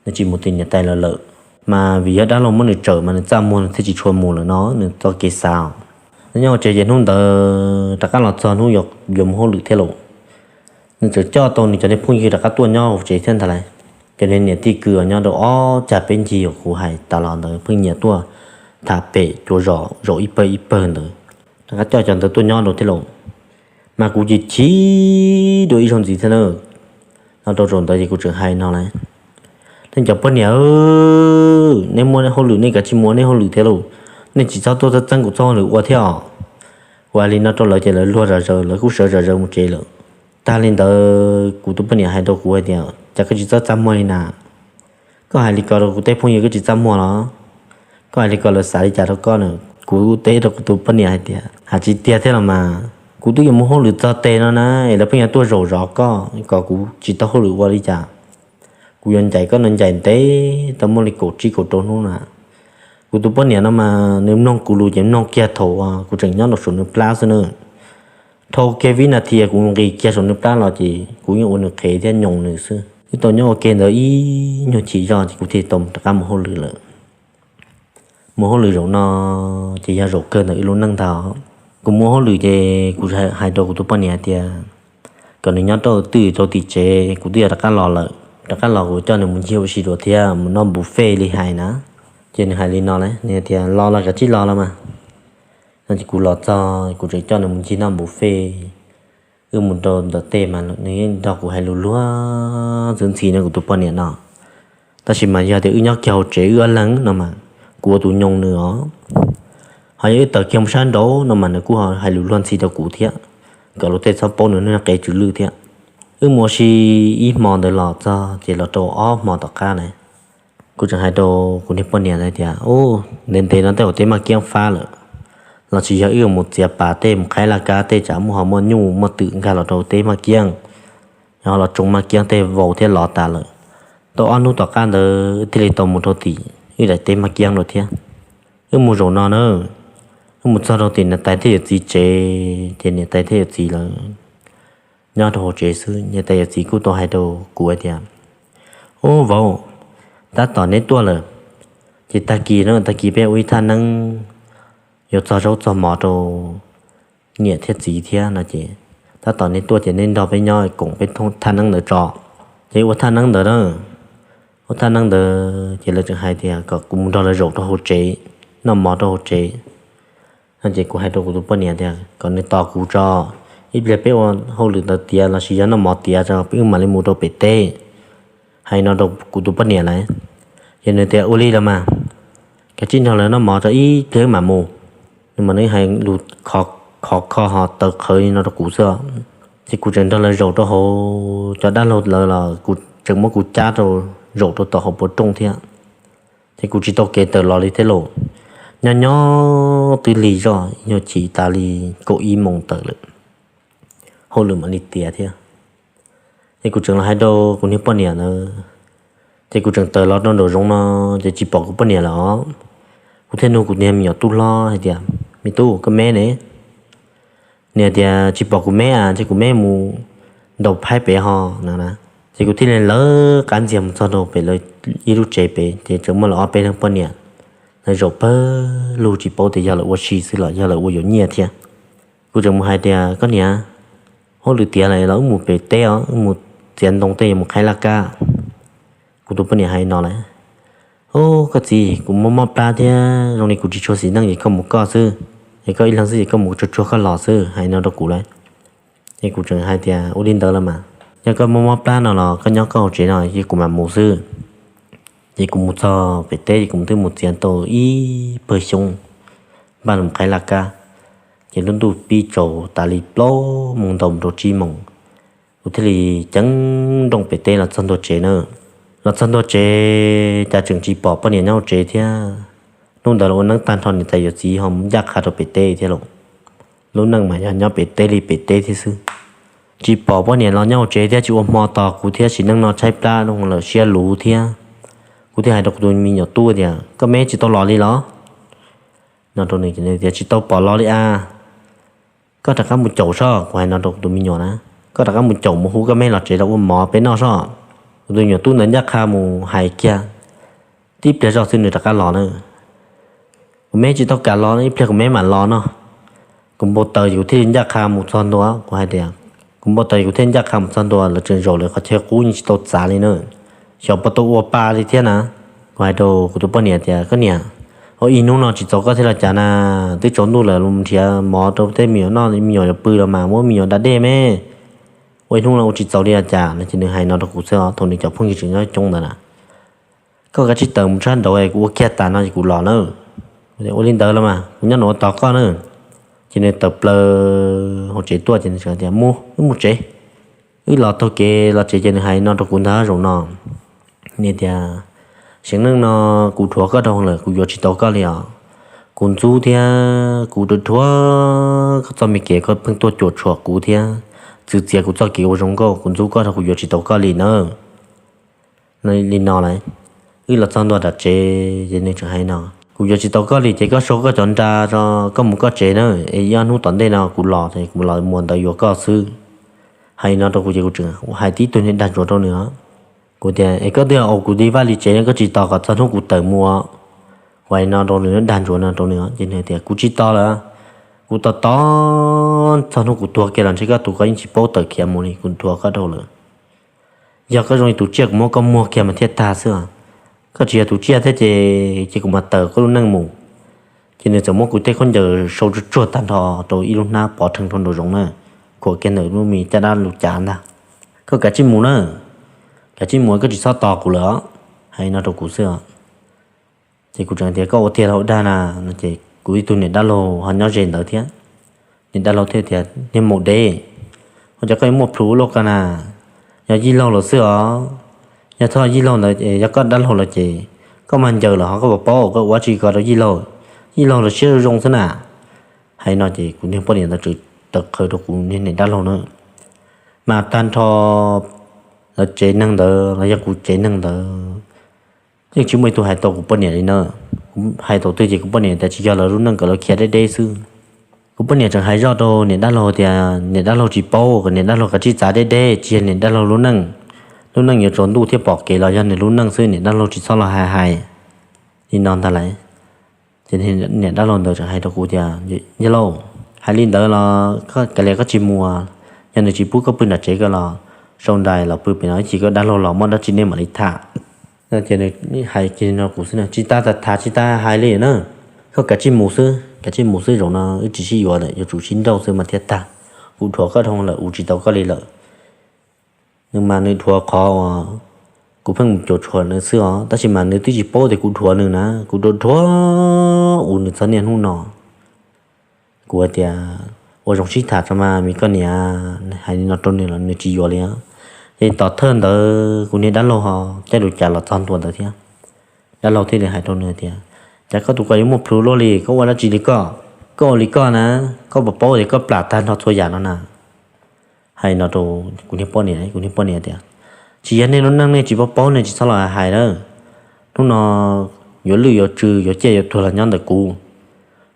nws tsis mus tim niam tais lawv lawm. Mas vim yog dab laug muab nws tsawm mas nws txaj muag nws thiaj tsis tshua mus lawm no nws txoj kev xav. Nws nyob hauv tsev ces hnub ntawd rov qab los txog hnub yuav mus hauj lwm thiab lauj, nws txawm coj tau nws cov niag phooj ywg rov qab tuaj nyob hauv tsev thiab ntag lauj. Cov niag niam tij kwv uas nyob rau ob cag peb ncig uas kuv hais tas los ntawd pheej nyiam tuaj tham pem cuav zos zaum ib pawg ib pawg ntawd, rov qab coj cov ntawd tuaj nyob rau thiab lauj. Mas kuv ces chim dua ib zaug ntxiv thiab na. No rau zaum ntawd ces kuv tseem hais no lauj, Nej cov poj niam, nej muaj hauj lwm nej kav tsij mus ua nej hauj lwm thiab lauj, nej tsis txhob tuaj txeeb kuv txoj hauj lwm ua thiab os. Kuv hais li no rau lawv ces lawv luag zom zaws, lawv kuj sawv zom zaws mus tsev lawm. Tag li ntawd kuv tus poj niam hais rau kuv hais tias, Cas koj tsis txawj txaj muag li na? Koj hais li ko rau kuv tej phooj ywg koj tsis txaj muag los? Koj hais li ko lawv xav li cas rau koj na? Kuv teb rau kuv tus poj niam hais tias, Hais tsis tiag thiab los mas, kuv twb yuav mus hauj lwm txog tes no na, es lawv pheej yuav tuaj zaum zov koj kom kuv tsis tau hauj lwm ua li cas. Kuv yuav ncaim koj no ncaim ntev tau muaj li kaum tsib kaum rau hnub na. Kuv tus poj niam no mas nws mloog kuv lus ces mloog kiag thaum uas kuv tseem nyob rau saum nws plab xwb na. Dhau kiag vib nas this kuv nqis kiag saum nws plab los ces kuv yeej ua nws qhev thiab nyoos nws xwb. Twb tau nyob ua ke ntawd ib nyuag chim zog ces kuv thiaj tau rov qab mus hauj lwm lawm. Mus hauj lwm zaum no ces yog zaum kawg ntawm wb lub neej ntag. Kuv mus hauj lwm ces kuv hais rau kuv tus poj niam tias kom nws nyob rau twj ywm rau tim tsev, kuv twb yuav rov qab los lawm. Rov qab los kuv coj nws mus ncig ua si dua thiab mus noj buffet li hais na. Ces nws hais li no lauj, nws tias, Los los kav tsij los los mas. No ces kuv los txog kuv tseem coj nws mus ncig noj buffet. Wb mus rau ntawm tej mas nws yeej nrog kuv hais lus luag ntxhi ntxhi no kuv tus poj niam no. Tab sis mas yog tias wb nyob kiag hauv tsev wb ob leeg no mas kuv ua tus nyoos nws os. Ho yog wb tawm kiag mus sab nraud no mas nws kuj hais lus luag ntxhi rau kuv thiab, kom luag tej txhob paub nws niag qe tsw lwj thiab. Wb mus ua si ib hmo ntawd los txog ces los rau ob hmo tom qab na, kuv tseem hais rau kuv niag poj niam hais tias, Ub, ntev ntev no tej zaum tej maj kiab fab lawm, los sis yog wb mus txiav pas tej mus qhaib laj kab tej tsam muaj ho muaj nyuj muaj twm nkag los rau tej maj kiab, yog ho los tsoo maj kiab tej vau thiab lov tas lawm. Tau ob hnub tom qab ntawd thiaj li tau mus rau tim wb daim teb maj kiab dua thiab. Wb mus zaum no na, wb mus txog rau tim niam tais thiab yawm txiv tsev, ces niam tais thiab yawm txiv lawv nyob rau hauv tsev xwb. Niam tais yawm txiv kuj tau hais rau kuv hais tias, Ub vauv, tab tom neb tuaj lawm, ces tag kis na, tag kis peb ua ib thaj neeb yuav txog zaub txog mov rau niam thiab txiv thiab no ces, tab tom neb tuaj ces neb nrog peb nyob koom peb thaj neeb ntawd tso. Ces ua thaj neeb ntawd na, ua thaj neeb ntawd ces lawv tseem hais tias kom kuv mus nrog lawv zaum rau hauv tsev, noj mov rau hauv tsev. No ces kuv hais rau kuv tus poj niam tias kom nws tos kuv tso, ib pliag peb ua hauj lwm ntawd tiav los sis yog noj mov tiav tso wb mam li mus rau pem teb. Hais no rau kuv tus poj niam lawm, ces nws tias, Ua li los mas, kav tsij nrog lawv noj mov tso ib pliag wb mam mus. Nws mas nws hais lus khov kho ho tawv qhawv li no rau kuv xwb. Ces kuv tseem nrog lawv zaum rau hauv, cov dab laug lawv los kuv tseem muab kuv cab rau zaum rau tom hauv puas rooj thiab. Ces kuv tsis tau kev tawm los li thiab lauj. Nyob nyob twb lig zoj, nyuag chim tas li kaum ib moos tawm lawm, hauj lwm mam li tiav thiab. Ces kuv tseem los hais rau kuv niag poj niam ntawd, ces kuv tseem tawm los rau nraum zoov no, ces tsis pom kuv poj niam lawm os. Kuv thiaj nug kuv niag me nyuam tub hlob hais tias, Me tub, koj me ne? Nws tias, Tsis pom kuv me a, ces kuv me mus nraus phaib pem ho no na. Ces kuv thiaj li lawv qab ntxiag mus txog rau pem lawv ib lub tsev pem, ces tseem muaj lawv ob peb leeg poj niam, lawv zaum pawg lug tsis paub tias yog lawv ua si xwb los yog lawv ua yuav nyiaj thiab. Kuv tseem mus hais tias, Koj niam, Hauj lwm tiav lawm los wb mus pem teb os, wb mus txiav ntoo tej yuav mus qhaib laj kab. Kuv tus poj niam hais no lawm. Ub, koj txiv, kuv mob mob plab thiab zoo li kuv tsis tshua xis neej ces koj mus koj xwb, es koj ib leeg xwb ces koj mus tsuag tsuag koj los xwb, hais no rau kuv lawm. Ces kuv tseem hais tias ua li ntawd los mas, yog koj mob mob plab no los koj nyob koj hauv tsev no ces kuv mam mus xwb. Ces kuv mus txog pem teb ces kuv twb mus txiav tau ib pawg xyoob npaj los qhaib laj kab. Ces lub ntuj pib tsaus tas li plaub moos ntau mus rau tsib moos, kuv thiaj li ceev nrooj pem teb los txog ntua tsev na. Los txog ntua tsev cas tseem tsis pom poj niam nyob hauv tsev thiab. Hnub ntawd los ua neeb tag nrho niam tais yawm txiv ho mus ncaj qha rau pem teb thiab lauj. Lub neej mas yog nyob pem teb li pem teb thiab xwb. Tsis pom poj niam los nyob hauv tsev thiab tsis ua hmo tos kuv thiab, sim neej no tshaib plab lawm siab luv thiab. Kuv thiaj hais rau kuv tus me nyuam tub tias koj me tsis tau los li los? No rau nws tias tsis tau pom los li a. Koj rov qab mus caum soj, kuv hais no rau kuv tus me nyuam na. Koj rov qab mus caum mus hu koj me los tsev los ua mov peb noj soj. Kuv tus me nyuam tub ntawd ncaj qha mus hais kiag, tib pliag zoj xwb nws rov qab los na. Kuv me tsis tau kam los, ib pliag kuv me mam los no. Kuv npau taws ces kuv thiaj li ncaj qha mus txog ntua, kuv hais tias, kuv npau taws ces kuv thiaj ncaj qha mus txog ntua, lawv tseem zaum lawv qhov chaw qub yeej tsis tau txav li na. Xyov puas tau ua pa li thiab na. Kuv hais rau kuv tus poj niam tias koj niam, ua ib hnub no tsis txaus koj thiab los cas na, twb tsaus ntuj lawm los nrhiav mov rau tej me nyuam noj, me nyuam yuav pw los mas muab me nyuam da dej me. Ua ib hnub no ua tsis txaus li los cas no ces nws hais no rau kuv xwb os, thaum nws cov phooj ywg tseem nyob coob ntawd na. Koj kav tsij tawm mus tshab nraud kuv ua kiag tas no ces kuv los na. Ua li ntawd los mas kuv nyob no ua tos koj na. Ces nws tawm plaws hauv tsev tuaj ces nws tias mus, wb mus tsev. Wb los taug kev los tsev ces nws hais no rau kuv ntag zaum no. Nws tias, sim neej no kuv dhuav koj dhau lawm, kuv yuav tsis tau koj li os. Kuv ntxub thiab kuv dhuav koj txoj me kev koj pheej tuaj cuam tshuam kuv thiab txwv txiav kuv txoj kev ua zoo nkauj, kuv ntxub koj dhau kuv yuav tsis tau koj li na. Li no lawm, wb los txog ntua tom tsev ces nws tseem hais no, kuv yuav tsis tau koj li ces koj sau koj cov nra tso, koj mus koj tsev na, es ib ob hnub tom ntej no kuv los ces kuv los muas ntawv yuav koj xwb. Hais no rau kuv ces kuv tseem hais tib tug niag dag ntsuav rau nws os. Kuv tias es koj twb ua kuv li vaj li tsev koj tsis tos kom txog hnub kuv tawm mus. Kuv hais no rau nws dag ntsuav no rau nws ces nws tias kuv tsis tos lawm, kuv tos tos txog hnub kuv tuag kiag los ntshe koj tus koj yeej tsis paub tawm khiav mus li, kuv dhuav koj dhau lawm. Yog koj zoo li tus tsiaj kuv muab koj muag kiag mas thiaj tag xwb os. Koj tsis yog tus tsiaj thiab ces, ces kuv mam tawm koj lub neej mus. Ces nws txawm muab kuv tej khaub ncaws sau tsuag tsuag tag nrho rau ib lub hnab pov rhees rau nraum zoov na, khuam kiag ntawm lub me caj dab lub cav ntag. Koj kav tsij mus na, kav tsij mus, koj tsis txhob tos kuv lawm os. Hais no rau kuv xwb os. Ces kuv tseem tias koj ua tiag los dag na no ces kuv ib tug niam dab laug ho nyob ze ntawd thiab. Niam dab laug thiaj tias niag maum dev, ua cas koj yuav muaj plhus ua luaj ko na, yog yij laug los xwb os. Yog txhob yij laug ntawd es yog koj dab laug lawm ces koj mas ncaws lawm ho koj puas paub koj ua dab tsi ko rau yij laug, yij laug lawv siab zoo zoo xwb na. Hais no ces kuv niag poj niam ntawd txawm tawm qhawv rau kuv niag niam dab laug na. Mas tag nrho lawv tsev neeg ntawd los yog kuv tsev neeg ntawd yeej tsis muaj ib tug hais tau kuv poj niam li na. Kuv hais thaum twg ces kuv poj niam tias tsis yog lawv lub neej kom lawv khiav deb deb xwb. Kuv poj niam tseem hais zoj rau niam dab laug tias niam dab laug tsis paub kom niam dab laug kav tsij txav deb deb, tsis yog niam dab laug lub neej. Lub neej yuav tsaus ntuj thiaj pom kev los yog nws lub neej xwb, niam dab laug tsis txhob los hais hais li no ntag lauj. Ces niam dab laug ntawd tseem hais rau kuv tias yog lauj, hais li ntawd los kav liam koj tsis mus, yog nws tsis pub koj pw nram tsev ko los sau nrais los pw pem no ib chim koj dab laug los muaj dab tsi nej mam li tham. Ces nws hais kiag no kuv xwb, tsis tas tham tsis tas hais li na, koj kav tsij mus xwb, kav tsij mus xwb, zaum no wb tsis sib yuav lawm, yuav tsum sib nrauj xwb mas thiaj tag. Kuv dhuav koj dhau lawm, ua tsis tau koj li lawm. Nws mas nws dhuav qhov uas kuv pheej mus cuam tshuam nws xwb os, tab sis mas nws twb tsis paub tias kuv dhuav nws na, kuv dhuav dhuav ua nws txog niaj hnub no. Kuv hais tias ua zoo sib tham tso mas me koj niam, hais li no rau nws los nws tsis yuav li. Ces tom thawj ntawd kuv niag dab laug ho caij lus cas los txog ntua ntawd thiab. Dab laug thiaj li hais rau nws tias, cas koj tus ko yuav muaj plhus luaj li, koj ua dab tsi li koj? Koj ua li koj na, koj puas paub tias koj plam tag nrho txhua yam no na? Hais no rau kuv niag poj niam, kuv niag poj niam tias, tsis yog nej lub neej nej tsis paub paub nej tsis txhob los hais lawm. Hnub no yuav lwj yuav tsw yuav ciaj yuav tuag los nyob ntawm kuv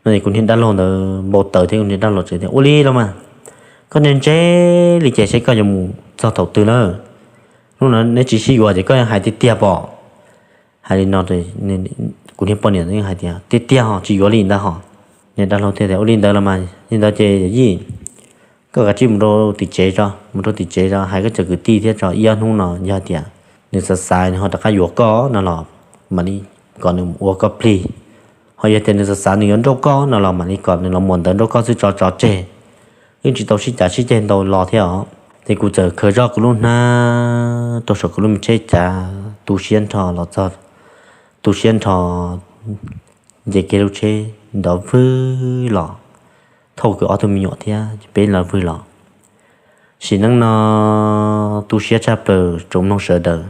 no. Kuv niag dab laug ntawd npau taws thiab kuv niag dab laug tsev tias, ua li los mas, koj ntse ntse li ces seb koj yuav mus txog thaum twg na. Hnub no neb tsis sib yuav ces koj hais tiag tiag pom? Hais li no, kuv niag poj niam hais tias tiag tiag ho tsis yuav li ntag ho. Niag dab laug thiaj tias, ua li ntawd los mas li ntawd ces yij, Koj kav tsij mus rau tim tsev tso, mus rau tim tsev tso hais koj cov kwv tij thiab tso, ib ob hnub no yog tias nws xav xav nws ho rov qab yuav koj no los mam li kom nws ua koj plig. Ho yog tias nws xav xav nws yuav nrauj koj no los mam li kom nws los muab ntawv nrauj koj xwb tso, tso tseg. Yeej tsis tau sib cav sib ceg ntau los thiab os. Ces kuv txawm khaws zoj kuv lub hnab rau saum kuv lub me tsheb cav, tu siab nrho los txog, tu siab nrho nce kiag lub tsheb ntov vwg los, thauj kiag ob tug me nyuam thiab peb los vwg los. Sim neej no tu siab tshaj plaws tsoom mloog sawv daws.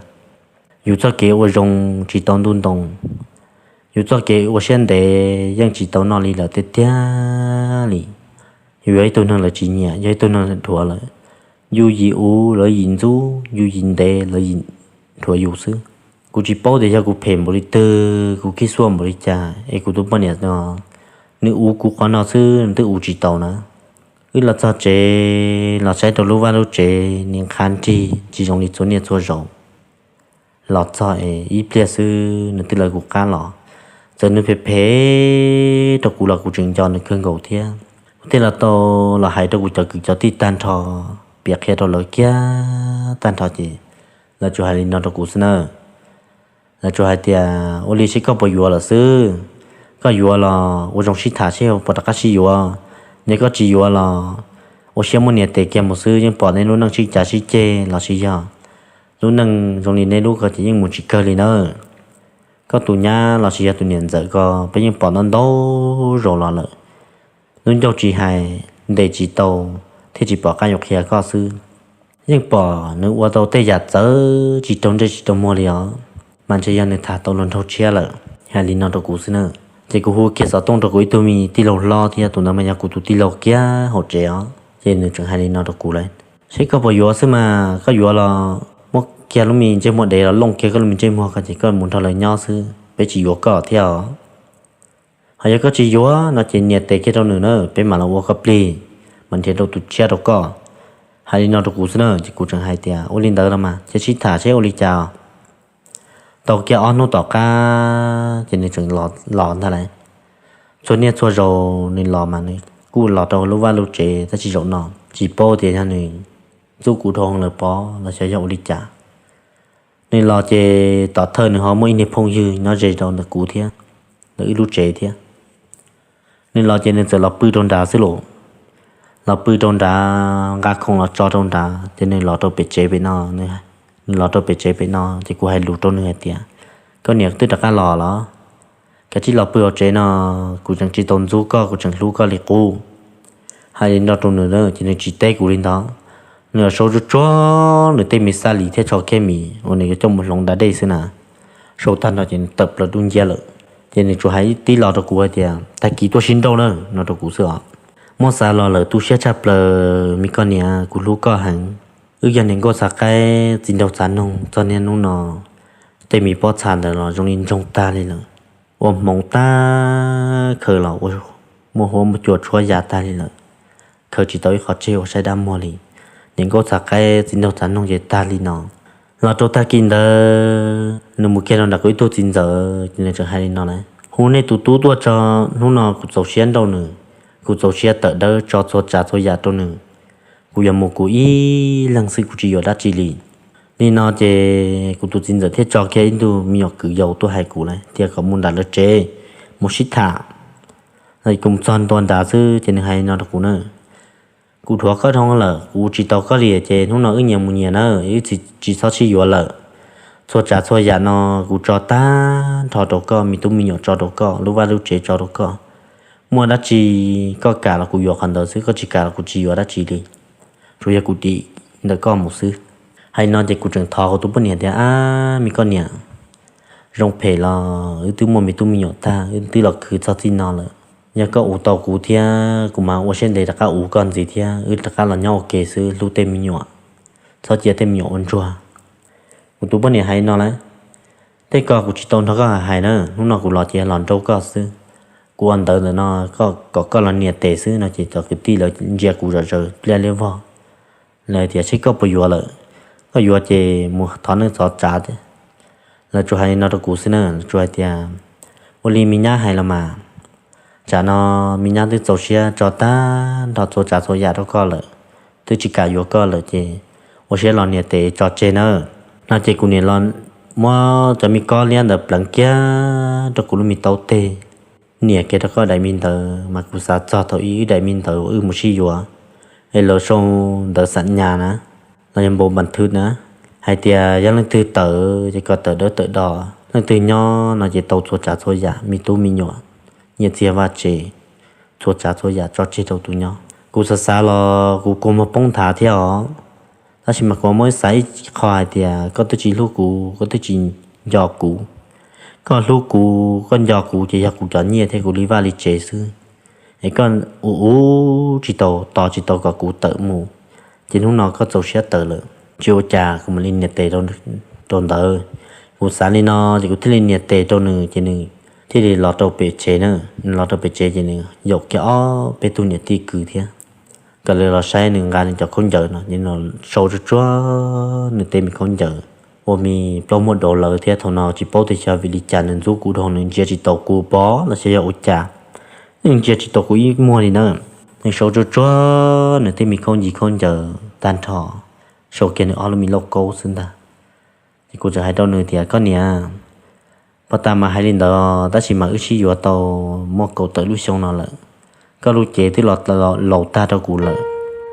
Yus txoj kev ua zoo tsis tau ntuj ntoo, yus txoj kev ua siab ntev yeej tsis tau noj li lawm tiag tiag li. Yus yog ib tug neeg lawv tsis nyiam, yog ib tug neeg lawv dhuav lawm. Yus yim uv lawv yim ntxub, yus yim ntev lawv yim dhuav yus xwb. Kuv tsis paub tias yog kuv phem npaum li twg, kuv khib xuaj npaum li cas es kuv tus poj niam no nws uv kuv qhov no xwb nws twb uv tsis tau na. Wb los txog tsev los saib rau lub vaj lub tsev nim qha nrig tsis zoo li txhua niaj txhua zaus. Los txog es ib pliag xwb nws twb lawv kuv qab los. Txawm nws phem phem rau kuv los kuv tseem nco nws kawg nkaus thiab. Kuv thiaj los tau los hais rau kuv cov kwv cov tij tag nrho, piav qhia rau lawv kiag tag nrho ces lawv tsuas hais li no rau kuv xwb na. Lawv tsuas hais tias ua li seb koj puas yuav lawm xwb. Koj yuav los ua zoo sib tham seb puas rov qab sib yuav. Yog koj tsis yuav los ua siab muab nias tes kiag mus xwb, yeej pom nej lub neej sib cav sib ceg los sis yog lub neej zoo li nej lub ko ces yeej mus tsis kawg li nawb. Koj tus nyab los sis yog tus niam ntxawm ko peb yeej pom ntau ntau zaus los lawm. Lub ncauj tsis hais, ntes tsis tau, thiaj tsis pom qab yuav qhia koj xwb. Yeej pom nws ua tau tej yam txawv tsis raug ntsej tsis raug muag li os, mas ntshe yog nws tham tau luag nraug tshiab lawm. Hais li no rau kuv xwb na. Ces kuv hu kiag xov tooj rau kuv ib tug me tij laug hlob thiab, tus ntawd mas yog kuv tus tij laug kiag hauv tsev os. Ces nws tseem hais li no rau kuv lawm, seb koj puas yuav xwb mas, koj yuav los muab kiag lub me ntsej muag dev los looj kiag koj lub me ntsej muag ko ces koj mus nrog lawv nyob xwb, peb tsis yuav koj thiab os. Ho yog koj tsis yuav no ces nias tes kiag rau nws na, peb mam los ua koj plig, mam nrhiav rau tus tshiab rau koj. Hais li no rau kuv xwb na, ces kuv tseem hais tias ua li ntawd los mas cia sib tham seb ua li cas. Tau kiag ob hnub tom qab ces nws tseem los ntag lauj. Txhua niaj txhua zaus nws los mas nws kuj los rau lub vaj lub tsev tab sis zaum no tsis paub tias yog nws ntxub kuv dhau lawm pob los xyov yog ua li cas. Nws los ces tom thawj nws ho muaj ib niag phooj ywg nyob ze rau ntawm kuv thiab, ntawm wb lub tsev thiab. Nws los ces nws txawm los pw rau nrad xwb los. Los pw rau nrad, nqa khoom los tso rau nrad ces nws los rau pem tsev pem no. Nws los rau pem tsev pem no ces kuv hais lus rau nws hais tias, koj niam twb rov qab los los? Kav tsij los pw hauv tsev no, kuv tseem tsis tau ntxub koj, kuv tseem hlub koj li qub. Hais li no rau nws ces nws tsis teb kuv li ntawd. Nws los sau tsuag tsuag nws tej me xab lis thiab tsho kiab mis uas nws yuav coj mus hloov da dej xwb na. Sau tag nrho ces nws tawm plaws dub nciab lawm. Ces nws tsuas hais tib lo rau kuv hais tias tag kis tuaj sib nrauj na no rau kuv xwb os. Muab xa los lawm tu siab tshaj plaws me koj niam, kuv hlub koj heev. Wb yog niam nkauj txhav qaib txiv nraug txav noog, txog niaj hnub no tej me pob txha ntawd los zoo li ntsoog tag li lawm. Ua hmoov tag khaws los muaj huab muaj cua tshuab ya tag li lawm. Khaws tsis tau ib qho tseg ua saib dab muag li. Niam nkauj txhav qaib txiv nraug txav noog ces tag li no. Los rau tag kis ntawd nws mus kiag rau nram kuv ib tug txiv ntxawm ces nws tseem hais li no lawm, hu nej tus tub tuaj tso, hnub no kuv txaus siab nrauj nws, kuv txaus siab tawm dawb tso txhua tsav txhua yam rau nws. Kuv yuav mus kuv ib leeg xwb, kuv tsis yuav dab tsi li. Li no ces kuv tus txiv ntxawm thiaj tso kiag ib tug me nyuam kwv yau tuaj hais kuv lawm tias kom mus nram lawv tsev mus sib tham. Kuv mus txog ntua nrad xwb ces nws hais li no rau kuv na, kuv dhuav koj dhau lawm, kuv tsis tau koj li ces hnub no wb nyias mus nyias na, wb tsis txhob sib yuav lawm. Txhua tsav txhua yam no kuv tso tag nrho rau koj, me tub me nyuam tso rau koj, lub vaj lub tsev tso rau koj. Muaj dab tsi koj kam los kuv yuav qhov ntawd xwb, koj tsis kam los kuv tsis yuav dab tsi li. Tsuas yog kuv dim ntawm koj mus xwb. Hais li no ces kuv tseem thov kuv tus poj niam tias, ab me koj niam, zoo phem los wb twb muaj me tub me nyuam tag, wb twb los khwv txog txij no lawm. Yog koj uv tau kuv thiab kuv mam ua siab ntev rov qab uv koj ntxiv thiab wb rov qab los nyob ua ke xwb hlub tej me nyuam, txhob cia tej me nyuam ua ntsuag. Kuv tus poj niam hais li no lawm, tej ko kuv tsis tau nrog koj hais na, hnub no kuv los ces los nrauj koj xwb. Kuv ua ntawv ntawm no kom koj los nias tes xwb no ces cov kwv tij lawv ntsia kuv zom zaws pliaj liab vog. Lawv tias seb koj puas yuav lawm, koj yuav ces mus thov neej txov tsav. Lawv tsuas hais li no rau kuv xwb na, lawv tsuas hais tias, ua li me nyab hais los mas, tsam no me nyab twb txaus siab tso tag nrho txhua tsav txhua yam rau koj lawm. twb tsis kam yuav koj lawm ces ua siab los nias tes tso tseg nawb. No ces kuv niam los muab cov me kob liab ntawd pleev kiag rau kuv lub me taub teg, nias kiag rau koj daim me ntawv mas kuv xav txog thaum ub wb daim me ntawv uas wb mus sib yuav es lawv sau ntawv xam nyas na, los yog npau npas thwb na, hais tias yog leej twg tawm ces kom tawm dawb tawm do, leej twg nyob no ces tau txhua tsav txhua yam, me tub me nyuam, nyiaj txiag vaj tse, txhua tsav txhua yam tso tseg rau tus nyob. Kuv xav xav los kuv kua muag poob nthav thiab os. Tab sis mas kuv muab xav ib qho hais tias koj twb tsis hlub kuv, koj twb tsis nco kuv. Koj hlub kuv, koj nco kuv ces yog kuv cov nyiaj thiab kuv li vaj li tsev xwb, es koj ua ua tsis tau, tos tsis tau kom kuv tawm mus, ces hnub no koj txaus siab tawm lawm. Tsis ua cas, kuv mam li nias tes rau ntawd. Kuv xav li no ces kuv thiaj li nias tes rau nws ces nws thiaj li los rau pem tsev na. Nws los rau pem tsev ces nws yaum kiag ob peb tug niam tij kwv thiab, kom lawv los saib nws nqa nws cov khaub ncaws no. Ces nws sau tsuag tsuag nws tej me khaub ncaws ua me plaub muag daus lawv thiab. Thaum no tsis paub tias xyov vim li cas nws ntxub kuv dhau, nws ntsia tsis taus kuv pov los xyov yog ua cas, nws ntsia tsis taus kuv ib muag li na. Nws sau tsuag tsuag nws tej me khaub ncaws khaub ncaws tag nrho, sau kiag nws ob lub me lauj kaub xwb ntag. Ces kuv txawm hais rau nws tias, koj niam, pog tas mas hais li ntawd tab sis mas wb sib yuav tau muaj kaum tawm lub xyoo no lawm, koj lub cev twb los laus tag rau kuv lawm.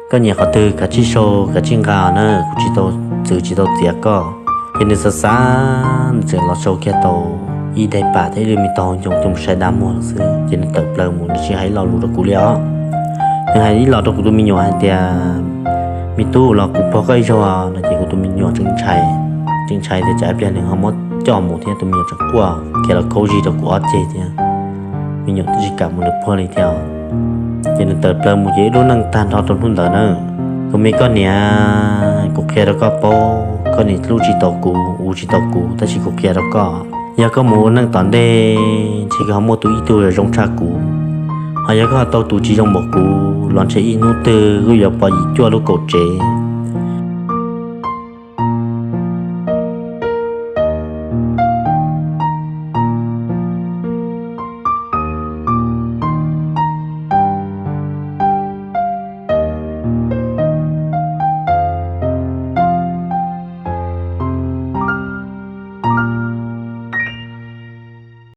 Koj nyiam qhov twg kav tsij sau kav tsij nqa na, kuv tsis tau txwv tsis tau txiav koj. Ces nws xav xav, nws txawm los sau kiag tau ib daim pam thiab ib lub me tog ncoo coj mus saib dab muag xwb ces nws tawm plaws mus, nws tsis hais ib lo lus rau kuv li os. Nws hais ib los rau kuv tus me nyuam hais tias, me tub, los kuv pog koj ib zaug no. Ces kuv tus me nyuam tseem ntshai, tseem ntshai tias tsam ib pliag nws ho muab coj mus thiab. Tus me nyuam tseem quaj khiav los khaub zig rau kuv ob ceg thiab, me nyuam twb tsis kam mus nws pog li thiab. Ces nws tawm plaws mus ces wb lub neej tag nrho rau hnub ntawd na. Tus me koj niam, kuv qhia rau koj paub, koj niam hlub tsis tau kuv, ua tsis tau kuv, tab sis kuv qhia rau koj, yog koj mus ua neej tom ntej ntshe koj ho muaj tus ib tug zoo tshaj kuv. Ho yog koj ho tau tus tsis zoo npaum kuv los ntshe ib hnub twg kuj yuav pom yim cuaj lub kaum tsev.